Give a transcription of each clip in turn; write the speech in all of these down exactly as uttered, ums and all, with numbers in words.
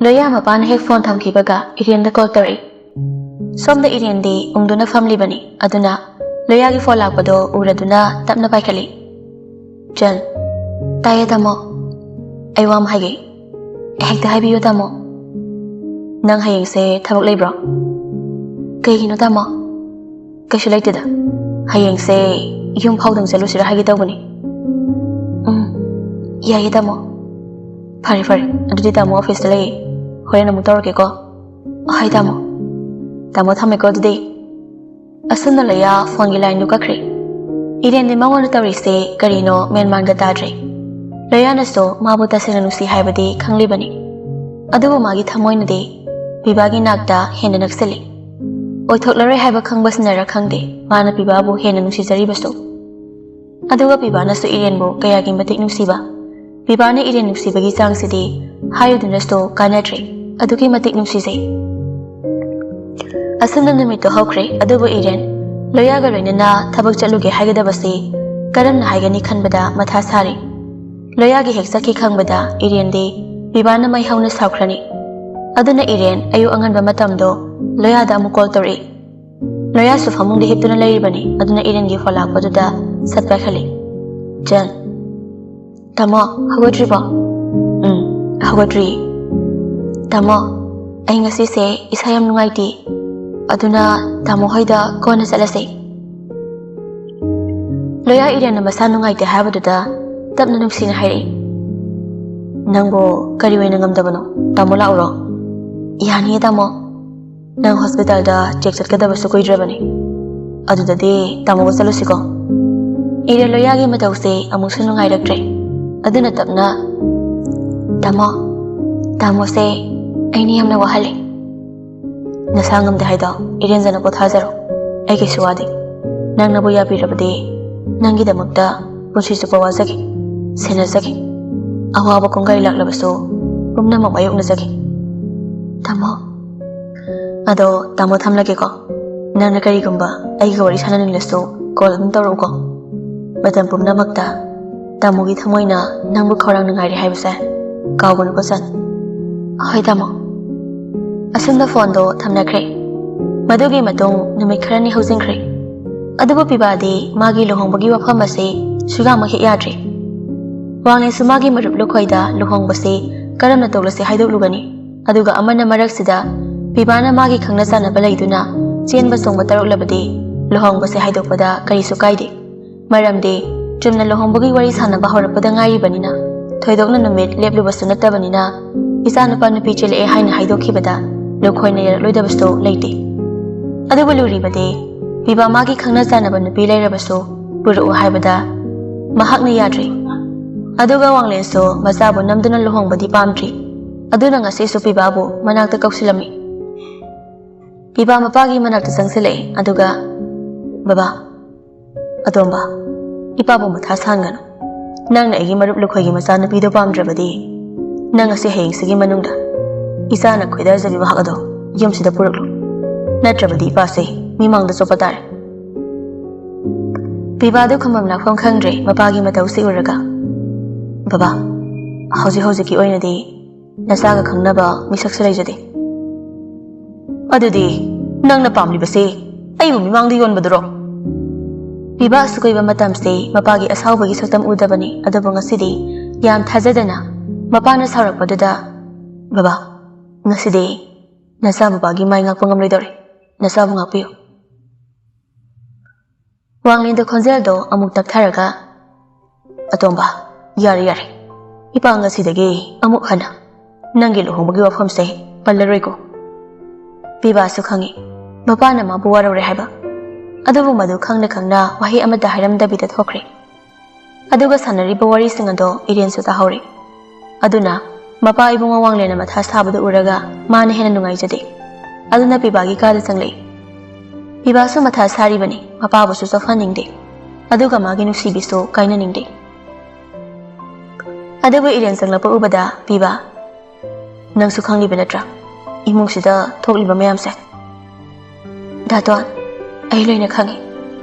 ꯂꯣꯌꯥ ꯃꯄꯥꯅ ꯍꯦꯛ phone ꯊꯝꯈꯤꯕꯒ ꯏꯔꯦꯟꯗ call ꯇꯧꯔꯛꯏ꯫ ꯁꯣꯝꯗ ꯏꯔꯦꯟꯗꯤ ꯎꯪꯗꯨꯅ ꯐꯝꯂꯤꯕꯅꯤ꯫ ꯑꯗꯨꯅ ꯂꯣꯌꯥꯒꯤ ꯐꯣꯟ ꯂꯥꯛꯄꯗꯣ ꯎꯔꯗꯨꯅ ꯇꯞꯅ ꯄꯥꯏꯈꯠꯂꯤ꯫ "ꯆꯟ, ꯇꯥꯏꯌꯦ ꯇꯥꯃꯣ꯫ ꯑꯩ ꯋꯥ ꯑꯃ ꯍꯥꯏꯒꯦ꯫ ꯍꯦꯛꯇ ꯍꯥꯏꯕꯤꯌꯨ ꯇꯥꯃꯣ꯫ ꯅꯪ ꯍꯌꯦꯡꯁꯦ ꯊꯕꯛ ꯂꯩꯕ꯭ꯔꯣ?" "ꯀꯩꯒꯤꯅꯣ ꯇꯥꯃꯣ?" "ꯀꯩꯁꯨ ꯂꯩꯇꯦꯗ꯫ ꯍꯌꯦꯡꯁꯦ ꯌꯨꯝ ꯐꯥꯎꯗꯪ ꯆꯠꯂꯨꯁꯤꯔꯥ ꯍꯥꯏꯒꯦ ꯇꯧꯕꯅꯤ꯫" "ꯎꯝ, ꯌꯥꯏꯌꯦ ꯇꯥꯃꯣ꯫" "ꯐꯔꯦ ꯐꯔꯦ, ꯑꯗꯨꯗꯤ ꯇꯥꯃꯣ ꯑꯣꯐꯤꯁꯇ ꯂꯩꯌꯦ꯫ ꯍꯣꯔꯦꯟ ꯑꯃꯨꯛ ꯇꯧꯔꯛꯀꯦꯀꯣ꯫" "ꯍꯣꯏ ꯇꯥꯃꯣ꯫ ꯇꯥꯃꯣ ꯊꯝꯃꯦꯀꯣ ꯑꯗꯨꯗꯤ꯫" ꯑꯁꯨꯝꯅ ꯂꯣꯌꯥ ꯐꯣꯟꯒꯤ ꯂꯥꯏꯟꯗꯨ ꯀꯛꯈ꯭ꯔꯦ꯫ ꯏꯔꯦꯟꯗꯤ ꯃꯉꯣꯟꯗ ꯇꯧꯔꯤꯁꯦ ꯀꯔꯤꯅꯣ ꯃꯦꯟꯃꯥꯟꯒ ꯇꯥꯗ꯭ꯔꯦ꯫ ꯂꯣꯌꯥꯅꯁꯨ ꯃꯥꯕꯨ ꯇꯁꯦꯡꯅ ꯅꯨꯡꯁꯤ ꯍꯥꯏꯕꯗꯤ ꯈꯪꯂꯤꯕꯅꯤ꯫ ꯑꯗꯨꯕꯨ ꯃꯥꯒꯤ ꯊꯃꯣꯏꯅꯗꯤ ꯕꯤꯕꯥꯒꯤ ꯅꯥꯛꯇ ꯍꯦꯟꯅ ꯅꯛꯁꯤꯜꯂꯤ꯫ ꯑꯣꯏꯊꯣꯛꯂꯔꯣꯏ ꯍꯥꯏꯕ ꯈꯪꯕꯁꯤꯅꯔ ꯈꯪꯗꯦ, ꯃꯥꯅ ꯕꯤꯕꯥꯕꯨ ꯍꯦꯟꯅ ꯅꯨꯡꯁꯤꯖꯔꯤꯕꯁꯨ꯫ ꯑꯗꯨꯒ ꯕꯤꯕꯥꯅꯁꯨ ꯏꯔꯦꯟꯕꯨ ꯀꯌꯥꯒꯤ ꯃꯇꯤꯛ ꯅꯨꯡꯁꯤꯕ꯫ ꯕꯤꯕꯥꯅ ꯏꯔꯦꯟ ꯅꯨꯡꯁꯤꯕꯒꯤ ꯆꯥꯡꯁꯤꯗꯤ ꯍꯥꯏꯔꯨꯗꯨꯅꯁꯨ ꯀꯥꯟꯅꯗ꯭ꯔꯦ꯫ ꯑꯗꯨꯛꯀꯤ ꯃꯇꯤꯛ ꯅꯨꯡꯁꯤꯖꯩ꯫ ꯑꯁꯨꯝꯅ ꯅꯨꯃꯤꯠꯇꯣ ꯍꯧꯈ꯭ꯔꯦ꯫ ꯑꯗꯨꯕꯨ ꯏꯔꯦꯟ ꯂꯣꯌꯥꯒ ꯂꯣꯏꯅꯅ ꯊꯕꯛ ꯆꯠꯂꯨꯒꯦ ꯍꯥꯏꯒꯗꯕꯁꯤ ꯀꯔꯝꯅ ꯍꯥꯏꯒꯅꯤ ꯈꯟꯕꯗ ꯃꯊꯥ ꯁꯥꯔꯤ꯫ ꯂꯣꯌꯥꯒꯤ ꯍꯦꯛ ꯆꯠꯈꯤ ꯈꯪꯕꯗ ꯏꯔꯦꯟꯗꯤ ꯕꯤꯕꯥꯅ ꯃꯩ ꯍꯧꯅ ꯁꯥꯎꯈ꯭ꯔꯅꯤ꯫ ꯑꯗꯨꯅ ꯏꯔꯦꯟ ꯑꯌꯨꯛ ꯑꯉꯟꯕ ꯃꯇꯝꯗꯣ ꯂꯣꯌꯥꯗ ꯑꯃꯨꯛ ꯀꯣꯜ ꯇꯧꯔꯛꯏ꯫ ꯂꯣꯌꯥꯁꯨ ꯐꯃꯨꯡꯗ ꯍꯤꯞꯇꯨꯅ ꯂꯩꯔꯤꯕꯅꯤ꯫ ꯑꯗꯨꯅ ꯏꯔꯦꯟꯒꯤ ꯐꯣꯟ ꯂꯥꯛꯄꯗꯨꯗ ꯁꯠ ꯄꯥꯏꯈꯠꯂꯤ꯫ "ꯆꯟ꯫" "ꯇꯥꯃꯣ, ꯍꯧꯒꯠꯇ꯭ꯔꯤꯕꯣ?" "ꯎꯝ, ꯍꯧꯒꯠꯇ꯭ꯔꯤ꯫" "ꯇꯥꯃꯣ, ꯑꯩ ꯉꯁꯤꯁꯦ ꯏꯁꯥ ꯌꯥꯝ ꯅꯨꯡꯉꯥꯏꯇꯦ꯫ ꯑꯗꯨꯅ ꯇꯥꯃꯣ ꯍꯣꯏꯗ ꯀꯣꯟꯅ ꯆꯠꯂꯁꯦ꯫" ꯂꯣꯌꯥ ꯏꯔꯦꯟꯅ ꯃꯁꯥ ꯅꯨꯡꯉꯥꯏꯇꯦ ꯍꯥꯏꯕꯗꯨꯗ ꯇꯞꯅ ꯅꯨꯡꯁꯤꯅ ꯍꯥꯏꯔꯛꯏ꯫ "ꯅꯪꯕꯨ ꯀꯔꯤ ꯑꯣꯏꯅ ꯉꯝꯗꯕꯅꯣ? ꯇꯥꯃꯣ ꯂꯥꯛꯎꯔꯣ?" "ꯌꯥꯅꯤꯌꯦ ꯇꯥꯃꯣ꯫ ꯅꯪ ꯍꯣꯁꯄꯤꯇꯥꯜꯗ ꯆꯦꯛ ꯆꯠꯀꯗꯕꯁꯨ ꯀꯨꯏꯗ꯭ꯔꯕꯅꯤ꯫ ꯑꯗꯨꯗꯗꯤ ꯇꯥꯃꯣꯒ ꯆꯠꯂꯨꯁꯤꯀꯣ꯫" ꯏꯔꯦꯟ ꯂꯣꯌꯥꯒꯤ ꯃꯇꯧꯁꯦ ꯑꯃꯨꯛꯁꯨ ꯅꯨꯡꯉꯥꯏꯔꯛꯇ꯭ꯔꯦ꯫ ꯑꯗꯨꯅ ꯇꯞꯅ, "ꯇꯥꯃꯣ, ꯇꯥꯃꯣꯁꯦ ꯑꯩꯅ ꯌꯥꯝꯅ ꯋꯥꯍꯜꯂꯦ꯫" "ꯅꯁꯥ ꯉꯝꯗꯦ ꯍꯥꯏꯗꯣ ꯏꯔꯦꯟꯖꯅ ꯄꯣꯊꯥꯖꯔꯣ꯫ ꯑꯩ ꯀꯩꯁꯨ ꯋꯥꯗꯦ꯫ ꯅꯪꯅꯕꯨ ꯌꯥꯕꯤꯔꯕꯗꯤ ꯅꯪꯒꯤꯗꯃꯛꯇ ꯄꯨꯟꯁꯤ ꯆꯨꯞꯄ ꯋꯥꯖꯒꯦ, ꯁꯦꯟꯅꯖꯒꯦ꯫ ꯑꯋꯥꯕ ꯀꯣꯡꯒꯥꯏ ꯂꯥꯛꯂꯕꯁꯨ ꯄꯨꯝꯅꯃꯛ ꯃꯥꯌꯣꯛꯅꯖꯒꯦ꯫ ꯇꯥꯃꯣ꯫ ꯑꯗꯣ ꯇꯥꯃꯣ ꯊꯝꯂꯒꯦꯀꯣ꯫ ꯅꯪꯅ ꯀꯔꯤꯒꯨꯝꯕ ꯑꯩꯒ ꯋꯥꯔꯤ ꯁꯥꯟꯅꯅꯤꯡꯂꯁꯨ ꯀꯣꯜ ꯑꯗꯨꯝ ꯇꯧꯔꯛꯎꯀꯣ꯫ ꯃꯇꯝ ꯄꯨꯝꯅꯃꯛꯇ ꯇꯥꯃꯣꯒꯤ ꯊꯃꯣꯏꯅ ꯅꯪꯕꯨ ꯈꯧꯔꯥꯡꯅ ꯉꯥꯏꯔꯦ ꯍꯥꯏꯕꯁꯦ ꯀꯥꯎꯒꯅꯨꯀꯣ ꯆꯟ꯫ "ꯍꯣꯏ ꯇꯥꯃꯣ"꯫ ꯑꯁꯨꯝꯅ ꯐꯣꯟꯗꯣ ꯊꯝꯅꯈ꯭ꯔꯦ꯫ ꯃꯗꯨꯒꯤ ꯃꯇꯨꯡ ꯅꯨꯃꯤꯠ ꯈꯔꯅꯤ ꯍꯧꯖꯤꯟꯈ꯭ꯔꯦ꯫ ꯑꯗꯨꯕꯨ ꯄꯤꯕꯥꯗꯤ ꯃꯥꯒꯤ ꯂꯨꯍꯣꯡꯕꯒꯤ ꯋꯥꯐꯝ ꯑꯁꯤ ꯁꯨꯌꯥꯃꯛ ꯍꯦꯛ ꯌꯥꯗ꯭ꯔꯦ꯫ ꯋꯥꯡꯂꯦꯟꯁꯨ ꯃꯥꯒꯤ ꯃꯔꯨꯞ ꯂꯨꯈꯣꯏꯗ ꯂꯨꯍꯣꯡꯕꯁꯤ ꯀꯔꯝꯅ ꯇꯧꯂꯁꯤ ꯍꯥꯏꯗꯣꯛꯂꯨꯒꯅꯤ? ꯑꯗꯨꯒ ꯑꯃꯅ ꯃꯔꯛꯁꯤꯗ ꯄꯤꯕꯥꯅ ꯃꯥꯒꯤ ꯈꯪꯅ ꯆꯥꯟꯅꯕ ꯂꯩꯗꯨꯅ ꯆꯦꯟꯕ ꯆꯣꯡꯕ ꯇꯧꯔꯛꯂꯕꯗꯤ ꯂꯨꯍꯣꯡꯕꯁꯦ ꯍꯥꯏꯗꯣꯛꯄꯗ ꯀꯔꯤꯁꯨ ꯀꯥꯏꯗꯦ꯫ ꯃꯔꯝꯗꯤ ꯆꯨꯝꯅ ꯂꯨꯍꯣꯡꯕꯒꯤ ꯋꯥꯔꯤ ꯁꯥꯟꯅꯕ ꯍꯧꯔꯛꯄꯗ ꯉꯥꯏꯔꯤꯕꯅꯤꯅ, ꯊꯣꯏꯗꯣꯛꯅ ꯅꯨꯃꯤꯠ ꯂꯦꯞꯂꯨꯕꯁꯨ ꯅꯠꯇꯕꯅꯤꯅ, ꯏꯆꯥꯅꯨꯄꯥ ꯅꯨꯄꯤ ꯆꯦꯜꯂꯛꯑꯦ ꯍꯥꯏꯅ ꯍꯥꯏꯗꯣꯛꯈꯤꯕꯗ ꯂꯨꯈꯣꯏꯅ ꯌꯥꯔꯛꯂꯣꯏꯗꯕꯁꯨ ꯂꯩꯇꯦ꯫ ꯑꯗꯨꯕꯨ ꯂꯨꯔꯤꯕꯗꯤ, ꯄꯤꯕꯥ ꯃꯥꯒꯤ ꯈꯪꯅ ꯆꯥꯟꯅꯕ ꯅꯨꯄꯤ ꯂꯩꯔꯕꯁꯨ ꯄꯨꯔꯛꯎ ꯍꯥꯏꯕꯗ ꯃꯍꯥꯛꯅ ꯌꯥꯗ꯭ꯔꯤ꯫ ꯑꯗꯨꯒ ꯋꯥꯡꯂꯦꯟꯁꯨ ꯃꯆꯥꯕꯨ ꯅꯝꯗꯨꯅ ꯂꯨꯍꯣꯡꯕꯗꯤ ꯄꯥꯝꯗ꯭ꯔꯤ꯫ ꯑꯗꯨꯅ ꯉꯁꯤꯁꯨ ꯄꯤꯕꯥꯕꯨ ꯃꯅꯥꯛꯇ ꯀꯧꯁꯤꯜꯂꯝꯃꯤ꯫ ꯄꯤꯕꯥ ꯃꯄꯥꯒꯤ ꯃꯅꯥꯛꯇ ꯆꯪꯁꯤꯜꯂꯛꯑꯦ, ꯑꯗꯨꯒ, "ꯕꯕꯥ, ꯑꯇꯣꯝꯕ, ꯏꯄꯥꯕꯨ ꯃꯊꯥ ꯁꯥꯍꯟꯒꯅꯨ꯫ ꯅꯪꯅ ꯑꯩꯒꯤ ꯃꯔꯨꯞ ꯂꯨꯈꯣꯏꯒꯤ ꯃꯆꯥꯅꯨꯄꯤꯗꯨ ꯄꯥꯝꯗ꯭ꯔꯕꯗꯤ, ꯅꯪ ꯉꯁꯤ ꯍꯌꯦꯡꯁꯤꯒꯤ ꯃꯅꯨꯡꯗ ꯏꯆꯥꯅ ꯈꯣꯏꯗꯥꯖꯕꯤ ꯃꯍꯥꯛ ꯑꯗꯣ ꯌꯨꯝꯁꯤꯗ ꯄꯨꯔꯛꯂꯨ꯫ ꯅꯠꯇ꯭ꯔꯕꯗꯤ ꯏꯄꯥꯁꯦ ꯃꯤꯃꯥꯡꯗ ꯆꯣꯞꯄ ꯇꯥꯔꯦ"꯫ ꯄꯤꯕꯥꯗꯨ ꯈꯨꯝꯐꯝ ꯂꯥꯛꯐꯝ ꯈꯪꯗ꯭ꯔꯦ ꯃꯄꯥꯒꯤ ꯃꯇꯧꯁꯤ ꯎꯔꯒ꯫ "ꯕꯕꯥ, ꯍꯧꯖꯤꯛ ꯍꯧꯖꯤꯛꯀꯤ ꯑꯣꯏꯅꯗꯤ ꯅꯆꯥꯒ ꯈꯪꯅꯕ ꯃꯤꯁꯛꯁꯨ ꯂꯩꯖꯗꯦ"꯫ "ꯑꯗꯨꯗꯤ ꯅꯪꯅ ꯄꯥꯝꯂꯤꯕꯁꯦ ꯑꯩꯕꯨ ꯃꯤꯃꯥꯡꯗ ꯌꯣꯟꯕꯗꯨꯔꯣ?" ꯄꯤꯕꯥ ꯑꯁꯨꯛ ꯀꯨꯏꯕ ꯃꯇꯝꯁꯦ ꯃꯄꯥꯒꯤ ꯑꯁꯥꯎꯕꯒꯤ ꯁꯛꯇꯝ ꯎꯗꯕꯅꯤ, ꯑꯗꯨꯕꯨ ꯉꯁꯤꯗꯤ ꯌꯥꯝ ꯊꯥꯖꯗꯅ ꯃꯄꯥꯅ ꯁꯥꯎꯔꯛꯄꯗꯨꯗ, "ꯕꯕꯥ, ꯉꯁꯤꯗꯤ ꯅꯆꯥ ꯕꯕꯥꯒꯤ ꯃꯥꯏ ꯉꯥꯛꯄ ꯉꯝꯂꯣꯏꯗꯧꯔꯦ꯫ ꯅꯆꯥꯕꯨ ꯉꯥꯛꯄꯤꯌꯨ"꯫ ꯋꯥꯡꯂꯦꯟꯗ ꯈꯣꯟꯖꯦꯜꯗꯣ ꯑꯃꯨꯛ ꯇꯞꯊꯔꯒ, "ꯑꯇꯣꯝꯕ, ꯌꯥꯔꯦ, ꯌꯥꯔꯦ꯫ ꯏꯄꯥ ꯉꯁꯤꯗꯒꯤ ꯑꯃꯨꯛ ꯍꯟꯅ ꯅꯪꯒꯤ ꯂꯨꯍꯣꯡꯕꯒꯤ ꯋꯥꯐꯝꯁꯦ ꯄꯜꯂꯔꯣꯏꯀꯣ"꯫ ꯄꯤꯕꯥꯁꯨ ꯈꯪꯉꯤ ꯃꯄꯥꯅ ꯃꯥꯕꯨ ꯋꯥꯔꯧꯔꯦ ꯍꯥꯏꯕ, ꯑꯗꯨꯕꯨ ꯃꯗꯨ ꯈꯪꯅ ꯈꯪꯅ ꯋꯥꯍꯩ ꯑꯃꯠꯇ ꯍꯥꯏꯔꯝꯗꯕꯤꯗ ꯊꯣꯛꯈ꯭ꯔꯦ꯫ ꯑꯗꯨꯒ ꯁꯥꯟꯅꯔꯤꯕ ꯋꯥꯔꯤꯁꯤꯡ ꯑꯗꯣ ꯏꯔꯦꯟꯁꯨ ꯇꯥꯍꯧꯔꯦ꯫ ꯑꯗꯨꯅ ꯃꯄꯥ ꯏꯕꯨꯡꯉꯣ ꯋꯥꯡꯂꯦꯟꯅ ꯃꯊꯥ ꯁꯥꯕꯗꯨ ꯎꯔꯒ ꯃꯥꯅ ꯍꯦꯟꯅ ꯅꯨꯡꯉꯥꯏꯖꯗꯦ꯫ ꯑꯗꯨꯅ ꯄꯤꯕꯥꯒꯤ ꯀꯥꯗ ꯆꯪꯂꯛꯏ꯫ ꯄꯤꯕꯥꯁꯨ ꯃꯊꯥ ꯁꯥꯔꯤꯕꯅꯤ, ꯃꯄꯥꯕꯨꯁꯨ ꯆꯣꯛꯍꯟꯅꯤꯡꯗꯦ, ꯑꯗꯨꯒ ꯃꯥꯒꯤ ꯅꯨꯡꯁꯤꯕꯤꯁꯨ ꯀꯥꯏꯅꯅꯤꯡꯗꯦ꯫ ꯑꯗꯨꯕꯨ ꯏꯔꯦꯟ ꯆꯪꯂꯛꯄ ꯎꯕꯗ ꯄꯤꯕꯥ, "ꯅꯪꯁꯨ ꯈꯪꯂꯤꯕ ꯅꯠꯇ꯭ꯔꯥ ꯏꯃꯨꯡꯁꯤꯗ ꯊꯣꯛꯂꯤꯕ ꯃꯌꯥꯝꯁꯦ?" "ꯗꯥꯇꯣꯟ, ꯑꯩ ꯂꯣꯏꯅ ꯈꯪꯉꯤ꯫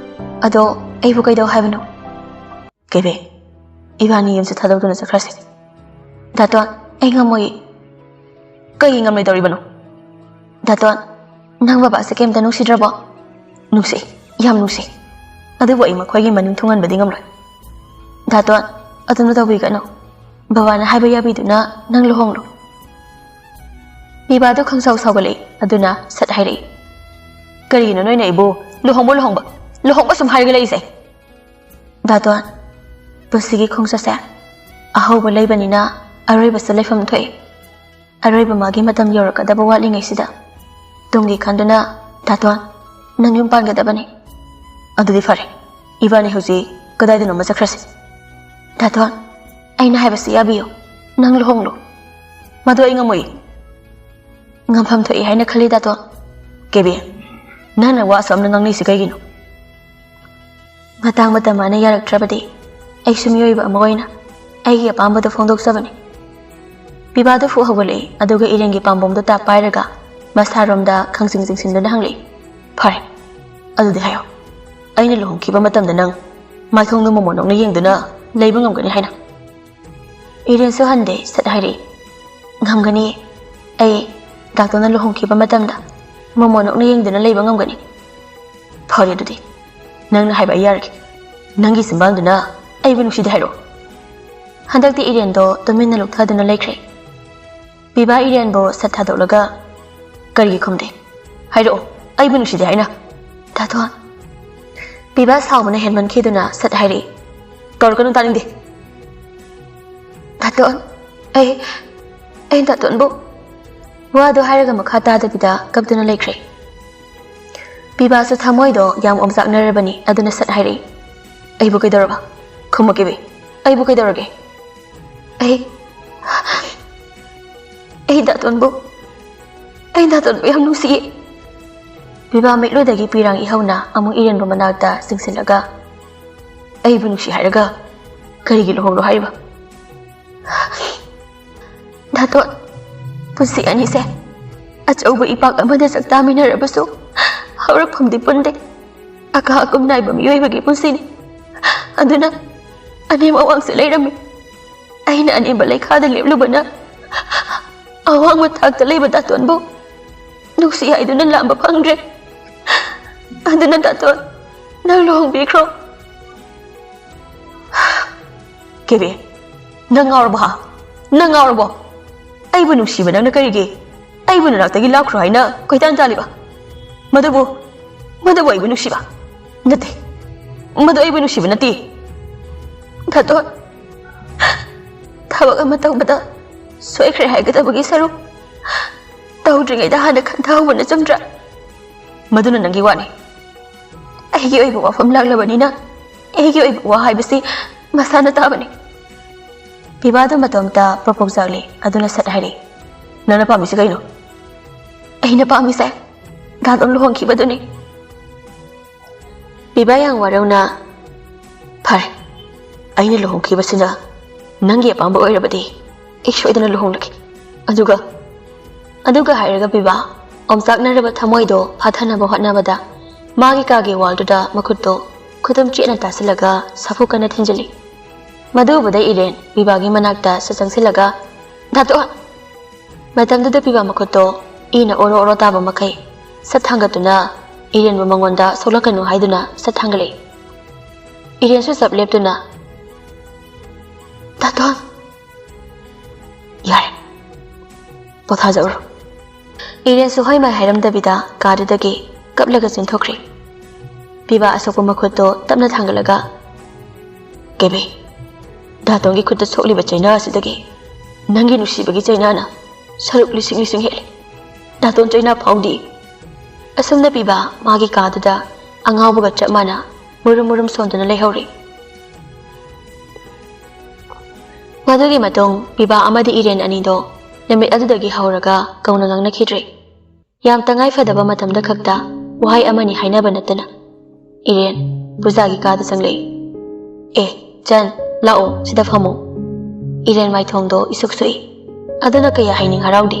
ꯑꯗꯣ ꯑꯩꯕꯨ ꯀꯩꯗꯧ ꯍꯥꯏꯕꯅꯣ?" "ꯀꯦꯕꯦ, ꯏꯕꯥꯅꯤ ꯌꯨꯝꯁꯦ ꯊꯥꯗꯣꯛꯇꯨꯅ ꯆꯠꯈ꯭ꯔꯁꯦ"꯫ "ꯗꯥꯇꯣꯟ, ꯑꯩ ꯉꯝꯃꯣꯏ"꯫ ꯀꯩꯒꯤ ꯉꯝꯂꯣꯏꯗꯧꯔꯤꯕꯅꯣ? ꯗꯥꯇꯣꯟ, ꯅꯪ ꯕꯕꯥꯁꯦ ꯀꯩꯝꯇ ꯅꯨꯡꯁꯤꯗ꯭ꯔꯕꯣ? ꯅꯨꯡꯁꯤ, ꯌꯥꯝ ꯅꯨꯡꯁꯤ꯫ ꯑꯗꯨꯕꯨ ꯑꯩ ꯃꯈꯣꯏꯒꯤ ꯃꯅꯤꯡ ꯊꯨꯡꯍꯟꯕꯗꯤ ꯉꯝꯂꯣꯏ꯫ ꯗꯥꯇꯣꯟ, ꯑꯗꯨꯝꯅ ꯇꯧꯕꯤꯒꯅꯨ꯫ ꯕꯕꯥꯅ ꯍꯥꯏꯕ ꯌꯥꯕꯤꯗꯨꯅ ꯅꯪ ꯂꯨꯍꯣꯡꯂꯣ꯫ ꯄꯤꯕꯥꯗꯨ ꯈꯪꯁꯥꯎ ꯁꯥꯎꯒꯠꯂꯛꯏ, ꯑꯗꯨꯅ ꯁꯠ ꯍꯥꯏꯔꯛꯏ, "ꯀꯔꯤꯒꯤꯅꯣ ꯅꯣꯏꯅ ꯑꯩꯕꯨ ꯂꯨꯍꯣꯡꯕ, ꯂꯨꯍꯣꯡꯕ, ꯂꯨꯍꯣꯡꯕ ꯁꯨꯝ ꯍꯥꯏꯔꯒ ꯂꯩꯔꯤꯁꯦ?" ꯗꯥꯇꯣꯟ, ꯄꯨꯟꯁꯤꯒꯤ ꯈꯣꯡꯆꯠꯁꯦ ꯑꯍꯧꯕ ꯂꯩꯕꯅꯤꯅ ꯑꯔꯣꯏꯕꯁꯨ ꯂꯩꯐꯝ ꯊꯣꯛꯏ꯫ ꯑꯔꯣꯏꯕ ꯃꯥꯒꯤ ꯃꯇꯝ ꯌꯧꯔꯛꯀꯗꯕ ꯋꯥꯠꯂꯤꯉꯩꯁꯤꯗ ꯇꯨꯡꯒꯤ ꯈꯟꯗꯨꯅ, "ꯗꯥꯇꯣꯟ, ꯅꯪ ꯌꯨꯝ ꯄꯥꯟꯒꯗꯕꯅꯤ꯫ ꯑꯗꯨꯗꯤ ꯐꯔꯦ, ꯏꯕꯥꯅꯤ ꯍꯧꯖꯤꯛ ꯀꯗꯥꯏꯗꯅꯣꯃ ꯆꯠꯈ꯭ꯔꯁꯤ꯫" "ꯗꯥꯇꯣꯟ, ꯑꯩꯅ ꯍꯥꯏꯕꯁꯤ ꯌꯥꯕꯤꯌꯨ꯫ ꯅꯪ ꯂꯨꯍꯣꯡꯂꯣ꯫" "ꯃꯗꯨ ꯑꯩ ꯉꯝꯃꯣꯏ꯫" "ꯉꯝꯐꯝ ꯊꯣꯛꯏ ꯍꯥꯏꯅ ꯈꯜꯂꯤ, ꯗꯥꯇꯣꯟ꯫" "ꯀꯦꯕꯤ, ꯅꯪꯅ ꯋꯥ ꯑꯁꯨꯝꯅ ꯉꯥꯡꯅꯩꯁꯤ ꯀꯩꯒꯤꯅꯣ?" "ꯃꯇꯥꯡ ꯃꯇꯝ ꯃꯥꯅ ꯌꯥꯔꯛꯇ꯭ꯔꯕꯗꯤ ꯑꯩꯁꯨ ꯃꯤꯑꯣꯏꯕ ꯑꯃ ꯑꯣꯏꯅ ꯑꯩꯒꯤ ꯑꯄꯥꯝꯕꯗꯨ ꯐꯣꯡꯗꯣꯛꯆꯕꯅꯤ꯫" ꯄꯤꯕꯥꯗꯨ ꯐꯨꯛ ꯍꯧꯒꯠꯂꯛꯏ, ꯑꯗꯨꯒ ꯏꯔꯦꯟꯒꯤ ꯄꯥꯝꯕꯣꯝꯗꯨ ꯇꯥꯞ ꯄꯥꯏꯔꯒ ꯃꯁꯥꯔꯣꯝꯗ ꯈꯪꯆꯤꯡ ꯆꯤꯡꯁꯤꯟꯗꯨꯅ ꯍꯪꯂꯛꯏ, "ꯐꯔꯦ, ꯑꯗꯨꯗꯤ ꯍꯥꯏꯌꯣ, ꯑꯩꯅ ꯂꯨꯍꯣꯡꯈꯤꯕ ꯃꯇꯝꯗ ꯅꯪ ꯃꯥꯏꯊꯣꯡꯗ ꯃꯣꯃꯣꯟ ꯅꯣꯛꯅ ꯌꯦꯡꯗꯨꯅ ꯂꯩꯕ ꯉꯝꯒꯅꯤ ꯍꯥꯏꯅ?" ꯏꯔꯦꯟꯁꯨ ꯍꯟꯗꯦ, ꯁꯠ ꯍꯥꯏꯔꯛꯏ, "ꯉꯝꯒꯅꯤ꯫ ꯑꯩ ꯗꯥꯛꯇꯔꯅ ꯂꯨꯍꯣꯡꯈꯤꯕ ꯃꯇꯝꯗ ꯃꯣꯃꯣꯟ ꯅꯣꯛꯅ ꯌꯦꯡꯗꯨꯅ ꯂꯩꯕ ꯉꯝꯒꯅꯤ꯫" "ꯐꯔꯦ ꯑꯗꯨꯗꯤ, ꯅꯪꯅ ꯍꯥꯏꯕ ꯑꯩ ꯌꯥꯔꯒꯦ꯫ ꯅꯪꯒꯤ ꯆꯤꯟꯕꯥꯟꯗꯨꯅ ꯑꯩꯕꯨ ꯅꯨꯡꯁꯤꯗꯦ ꯍꯥꯏꯔꯣ?" ꯍꯟꯗꯛꯇꯤ ꯏꯔꯦꯟꯗꯣ ꯇꯨꯃꯤꯟꯅ ꯂꯨꯞꯊꯗꯨꯅ ꯂꯩꯈ꯭ꯔꯦ꯫ ꯄꯤꯕꯥ ꯏꯔꯦꯟꯕꯨ ꯁꯠ ꯊꯥꯗꯣꯛꯂꯒ, "ꯀꯔꯤꯒꯤ ꯈꯨꯝꯗꯦ? ꯍꯥꯏꯔꯛꯑꯣ, ꯑꯩꯕꯨ ꯅꯨꯡꯁꯤꯗꯦ ꯍꯥꯏꯅ?" "ꯗꯥꯇꯣꯟ꯫" ꯄꯤꯕꯥ ꯁꯥꯎꯕꯅ ꯍꯦꯟꯃꯟꯈꯤꯗꯨꯅ ꯁꯠ ꯍꯥꯏꯔꯛꯏ, "ꯀꯧꯔꯛꯀꯅꯨ, ꯇꯥꯅꯤꯡꯗꯦ꯫" "ꯗꯥꯇꯣꯟ, ꯑꯩ, ꯑꯩ ꯗꯥꯇꯣꯟꯕꯨ꯫" ꯋꯥꯗꯨ ꯍꯥꯏꯔꯒ ꯃꯈꯥ ꯇꯥꯗꯕꯤꯗ ꯀꯞꯇꯨꯅ ꯂꯩꯈ꯭ꯔꯦ꯫ ꯄꯤꯕꯥꯁꯨ ꯊꯃꯣꯏꯗꯣ ꯌꯥꯝ ꯑꯣꯝꯆꯥꯛꯅꯔꯕꯅꯤ, ꯑꯗꯨꯅ ꯁꯠ ꯍꯥꯏꯔꯛꯏ, "ꯑꯩꯕꯨ ꯀꯩꯗꯧꯔꯕ? ꯈꯨꯝꯃꯛꯀꯦꯕꯤ, ꯑꯩꯕꯨ ꯀꯩꯗꯧꯔꯒꯦ?" "ꯑꯩ, ꯑꯩ ꯗꯥꯇꯣꯟꯕꯨ, ꯑꯩ ꯗꯥꯇꯣꯟꯕꯨ ꯌꯥꯝ ꯅꯨꯡꯁꯤꯌꯦ꯫" ꯄꯤꯕꯥ ꯃꯤꯠꯂꯨꯗꯒꯤ ꯄꯤꯔꯥꯡ ꯏꯍꯧꯅ ꯑꯃꯨꯛ ꯏꯔꯦꯟꯕ ꯃꯅꯥꯛꯇ ꯆꯤꯡꯁꯤꯜꯂꯒ, "ꯑꯩꯕꯨ ꯅꯨꯡꯁꯤ ꯍꯥꯏꯔꯒ ꯀꯔꯤꯒꯤ ꯂꯨꯍꯣꯡꯂꯣ ꯍꯥꯏꯔꯤꯕ?" "ꯗꯥꯇꯣꯟ, ꯄꯨꯟꯁꯤ ꯑꯅꯤꯁꯦ ꯑꯆꯧꯕ ꯏꯄꯥꯛ ꯑꯃꯗ ꯆꯥꯛ ꯆꯥꯃꯤꯟꯅꯔꯕꯁꯨ ꯍꯧꯔꯛꯐꯝꯗꯤ ꯄꯨꯟꯗꯦ꯫ ꯑꯀꯥ ꯑꯀꯨꯝ ꯅꯥꯏꯕ ꯃꯤꯑꯣꯏꯕꯒꯤ ꯄꯨꯟꯁꯤꯅꯤ꯫ ꯑꯗꯨꯅ ꯑꯅꯦꯝ ꯑꯋꯥꯡꯁꯨ ꯂꯩꯔꯝꯃꯤ꯫ ꯑꯩꯅ ꯑꯅꯦꯝꯕ ꯂꯩꯈꯥꯗ ꯂꯦꯞꯂꯨꯕꯅ ꯑꯋꯥꯡꯕ ꯊꯥꯛꯇ ꯂꯩꯕ ꯗꯥꯇꯣꯟꯕꯨ ꯅꯨꯡꯁꯤ ꯍꯥꯏꯗꯨꯅ ꯂꯥꯝꯕ ꯐꯪꯗ꯭ꯔꯦ꯫ ꯑꯗꯨꯅ ꯗꯥꯇꯣꯟ, ꯅꯪ ꯂꯨꯍꯣꯡꯕꯤꯈ꯭ꯔꯣ꯫ ꯀꯦꯕꯤ, ꯅꯪ ꯉꯥꯎꯔꯕꯣ ꯍꯥ? ꯅꯪ ꯉꯥꯎꯔꯕꯣ? ꯑꯩꯕꯨ ꯅꯨꯡꯁꯤꯕ ꯅꯪꯅ ꯀꯔꯤꯒꯤ ꯑꯩꯕꯨ ꯅꯅꯥꯛꯇꯒꯤ ꯂꯥꯞꯈ꯭ꯔꯣ ꯍꯥꯏꯅ ꯀꯣꯏꯇꯥꯟ ꯇꯥꯜꯂꯤꯕ? ꯃꯗꯨꯕꯨ, ꯃꯗꯨꯕꯨ ꯑꯩꯕꯨ ꯅꯨꯡꯁꯤꯕ ꯅꯠꯇꯦ꯫ ꯃꯗꯨ ꯑꯩꯕꯨ ꯅꯨꯡꯁꯤꯕ ꯅꯠꯇꯦ꯫ ꯗꯥꯇꯣꯟ, ꯊꯕꯛ ꯑꯃ ꯇꯧꯕꯗ ꯁꯣꯏꯈ꯭ꯔꯦ ꯍꯥꯏꯒꯗꯕꯒꯤ ꯁꯔꯨꯛ ꯇꯧꯗ꯭ꯔꯤꯉꯩꯗ ꯍꯥꯟꯅ ꯈꯟꯊꯍꯧꯕꯅ ꯆꯨꯝꯗ꯭ꯔꯥ? ꯃꯗꯨꯅ ꯅꯪꯒꯤ ꯋꯥꯅꯤ꯫ ꯑꯩꯒꯤ ꯑꯣꯏꯕ ꯋꯥꯐꯝ ꯂꯥꯛꯂꯕꯅꯤꯅ ꯑꯩꯒꯤ ꯑꯣꯏꯕ ꯋꯥ ꯍꯥꯏꯕꯁꯤ ꯃꯁꯥꯅ ꯇꯥꯕꯅꯤ꯫ ꯄꯤꯕꯥꯗꯨ ꯃꯇꯣꯝꯇ ꯄ꯭ꯔꯣꯄꯣꯛ ꯆꯥꯛꯂꯤ꯫ ꯑꯗꯨꯅ ꯁꯠ ꯍꯥꯏꯔꯤ, "ꯅꯪꯅ ꯄꯥꯝꯃꯤꯁꯤ ꯀꯩꯅꯣ?" "ꯑꯩꯅ ꯄꯥꯝꯃꯤꯁꯦ ꯗꯥꯇꯣꯟ ꯂꯨꯍꯣꯡꯈꯤꯕꯗꯨꯅꯤ꯫" ꯄꯤꯕꯥ ꯌꯥꯝ ꯋꯥꯔꯧꯅ, "ꯐꯔꯦ, ꯑꯩꯅ ꯂꯨꯍꯣꯡꯈꯤꯕꯁꯤꯅ ꯅꯪꯒꯤ ꯑꯄꯥꯝꯕ ꯑꯣꯏꯔꯕꯗꯤ ꯑꯩ ꯁꯣꯏꯗꯅ ꯂꯨꯍꯣꯡꯂꯒꯦ꯫ ꯑꯗꯨꯒ," ꯑꯗꯨꯒ ꯍꯥꯏꯔꯒ ꯄꯤꯕꯥ ꯑꯣꯝꯆꯥꯛꯅꯔꯕ ꯊꯃꯣꯏꯗꯣ ꯐꯥꯊꯅꯕ ꯍꯣꯠꯅꯕꯗ ꯃꯥꯒꯤ ꯀꯥꯒꯤ ꯋꯥꯜꯗꯨꯗ ꯃꯈꯨꯠꯇꯣ ꯈꯨꯗꯨꯝ ꯆꯦꯠꯅ ꯇꯥꯁꯤꯜꯂꯒ ꯁꯥꯐꯨ ꯀꯟꯅ ꯊꯤꯟꯖꯤꯜꯂꯤ꯫ ꯃꯗꯨ ꯎꯕꯗ ꯏꯔꯦꯟ ꯄꯤꯕꯥꯒꯤ ꯃꯅꯥꯛꯇ ꯁꯠ ꯆꯪꯁꯤꯜꯂꯒ, "ꯗꯥꯇꯣꯟ!" ꯃꯇꯝꯗꯨꯗ ꯄꯤꯕꯥ ꯃꯈꯨꯠꯇꯣ ꯏꯅ ꯑꯣꯔꯣ ꯑꯣꯔꯣ ꯇꯥꯕ ꯃꯈꯩ ꯁꯠ ꯊꯥꯡꯒꯠꯇꯨꯅ ꯏꯔꯦꯟꯕꯨ ꯃꯉꯣꯟꯗ ꯁꯣꯛꯂꯛꯀꯅꯨ ꯍꯥꯏꯗꯨꯅ ꯁꯠ ꯊꯥꯡꯒꯠꯂꯛꯏ꯫ ꯏꯔꯦꯟꯁꯨ ꯆꯞ ꯂꯦꯞꯇꯨꯅ, "ꯗꯥꯇꯣꯟ!" "ꯌꯥꯔꯦ, ꯄꯣꯊꯥꯖꯔꯨꯔꯣ꯫" ꯏꯔꯦꯟꯁꯨ ꯍꯣꯏ ꯃꯥꯏ ꯍꯥꯏꯔꯝꯗꯕꯤꯗ ꯀꯥꯗꯨꯗꯒꯤ ꯀꯞꯂꯒ ꯆꯦꯟꯊꯣꯛꯈ꯭ꯔꯦ꯫ ꯄꯤꯕꯥ ꯑꯁꯣꯛꯄ ꯃꯈꯨꯠꯇꯣ ꯇꯞꯅ ꯊꯥꯡꯒꯠꯂꯒ, "ꯀꯦꯕꯤ, ꯗꯥꯇꯣꯟꯒꯤ ꯈꯨꯠꯇ ꯁꯣꯛꯂꯤꯕ ꯆꯩꯅꯥ ꯑꯁꯤꯗꯒꯤ ꯅꯪꯒꯤ ꯅꯨꯡꯁꯤꯕꯒꯤ ꯆꯩꯅꯥꯅ ꯁꯔꯨꯛ ꯂꯤꯁꯤꯡ ꯂꯤꯁꯤꯡ ꯍꯦꯜꯂꯤ꯫ ꯗꯥꯇꯣꯟ ꯆꯩꯅꯥ ꯐꯥꯎꯗꯤ꯫" ꯑꯁꯨꯝꯅ ꯄꯤꯕꯥ ꯃꯥꯒꯤ ꯀꯥꯗꯨꯗ ꯑꯉꯥꯎꯕꯒ ꯆꯞ ꯃꯥꯟꯅ ꯃꯨꯔꯨꯝ ꯃꯨꯔꯨꯝ ꯁꯣꯟꯗꯨꯅ ꯂꯩꯍꯧꯔꯤ꯫ ꯃꯗꯨꯒꯤ ꯃꯇꯨꯡ ꯄꯤꯕꯥ ꯑꯃꯗꯤ ꯏꯔꯦꯟ ꯑꯅꯤꯗꯣ ꯅꯨꯃꯤꯠ ꯑꯗꯨꯗꯒꯤ ꯍꯧꯔꯒ ꯀꯧꯅ ꯉꯥꯡꯅꯈꯤꯗ꯭ꯔꯦ꯫ ꯌꯥꯝ ꯇꯉꯥꯏ ꯐꯗꯕ ꯃꯇꯝꯗ ꯈꯛꯇ ꯋꯥꯍꯩ ꯑꯃꯅꯤ ꯍꯥꯏꯅꯕ ꯅꯠꯇꯅ꯫ ꯏꯔꯦꯟ ꯄꯨꯖꯥꯒꯤ ꯀꯥꯗ ꯆꯪꯂꯛꯏ꯫ "ꯑꯦ, ꯆꯟ, ꯂꯥꯛꯑꯣ, ꯁꯤꯗ ꯐꯝꯃꯣ꯫" ꯏꯔꯦꯟ ꯃꯥꯏꯊꯣꯡꯗꯣ ꯏꯁꯨꯛ ꯁꯨꯛꯏ꯫ ꯑꯗꯨꯅ ꯀꯌꯥ ꯍꯩꯅꯤꯡ ꯍꯔꯥꯎꯗꯦ꯫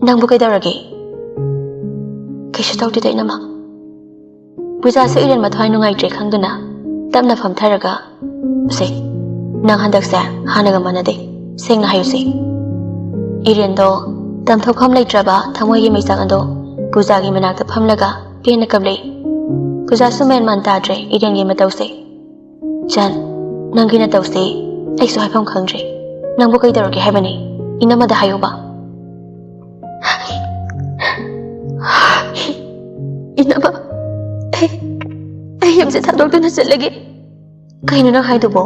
"ꯅꯪꯕꯨ ꯀꯩꯗꯧꯔꯒꯦ?" "ꯀꯩꯁꯨ ꯇꯧꯗꯦꯗ, ꯏꯅꯝꯃ꯫" ꯄꯨꯖꯥꯁꯨ ꯏꯔꯦꯟ ꯃꯊ꯭ꯋꯥꯏ ꯅꯨꯡꯉꯥꯏꯇ꯭ꯔꯦ ꯈꯪꯗꯨꯅ ꯇꯞꯅ ꯐꯝꯊꯔꯒ, "ꯁꯦ, ꯅꯪ ꯍꯟꯗꯛꯁꯦ ꯍꯥꯟꯅꯒ ꯃꯥꯟꯅꯗꯦ꯫ ꯁꯦꯡꯅ ꯍꯥꯏꯌꯨꯁꯦ꯫" ꯏꯔꯦꯟꯗꯣ ꯇꯝꯊꯣꯛꯐꯝ ꯂꯩꯇ꯭ꯔꯕ ꯊꯃꯣꯏꯒꯤ ꯃꯩꯆꯥꯛ ꯑꯗꯣ ꯄꯨꯖꯥꯒꯤ ꯃꯅꯥꯛꯇ ꯐꯝꯂꯒ ꯄꯦꯟꯅ ꯀꯞꯂꯛꯏ꯫ ꯄꯨꯖꯥꯁꯨ ꯃꯦꯟ ꯃꯥꯟ ꯇꯥꯗ꯭ꯔꯦ ꯏꯔꯦꯟꯒꯤ ꯃꯇꯧꯁꯦ꯫ "ꯆꯟ, ꯅꯪꯒꯤ ꯅꯇꯧꯁꯦ ꯑꯩꯁꯨ ꯍꯥꯏꯐꯝ ꯈꯪꯗ꯭ꯔꯦ꯫ ꯅꯪꯕꯨ ꯀꯩꯗꯧꯔꯒꯦ ꯍꯥꯏꯕꯅꯤ? ꯏꯅꯝꯃꯗ ꯍꯥꯏꯌꯨꯕ꯫" "ꯏꯅꯝꯃ, ꯑꯩ, ꯑꯩ ꯌꯨꯝꯁꯦ ꯊꯥꯗꯣꯛꯇꯨꯅ ꯆꯠꯂꯒꯦ꯫" "ꯀꯩꯅꯣ ꯅꯪ ꯍꯥꯏꯗꯨꯕꯣ?"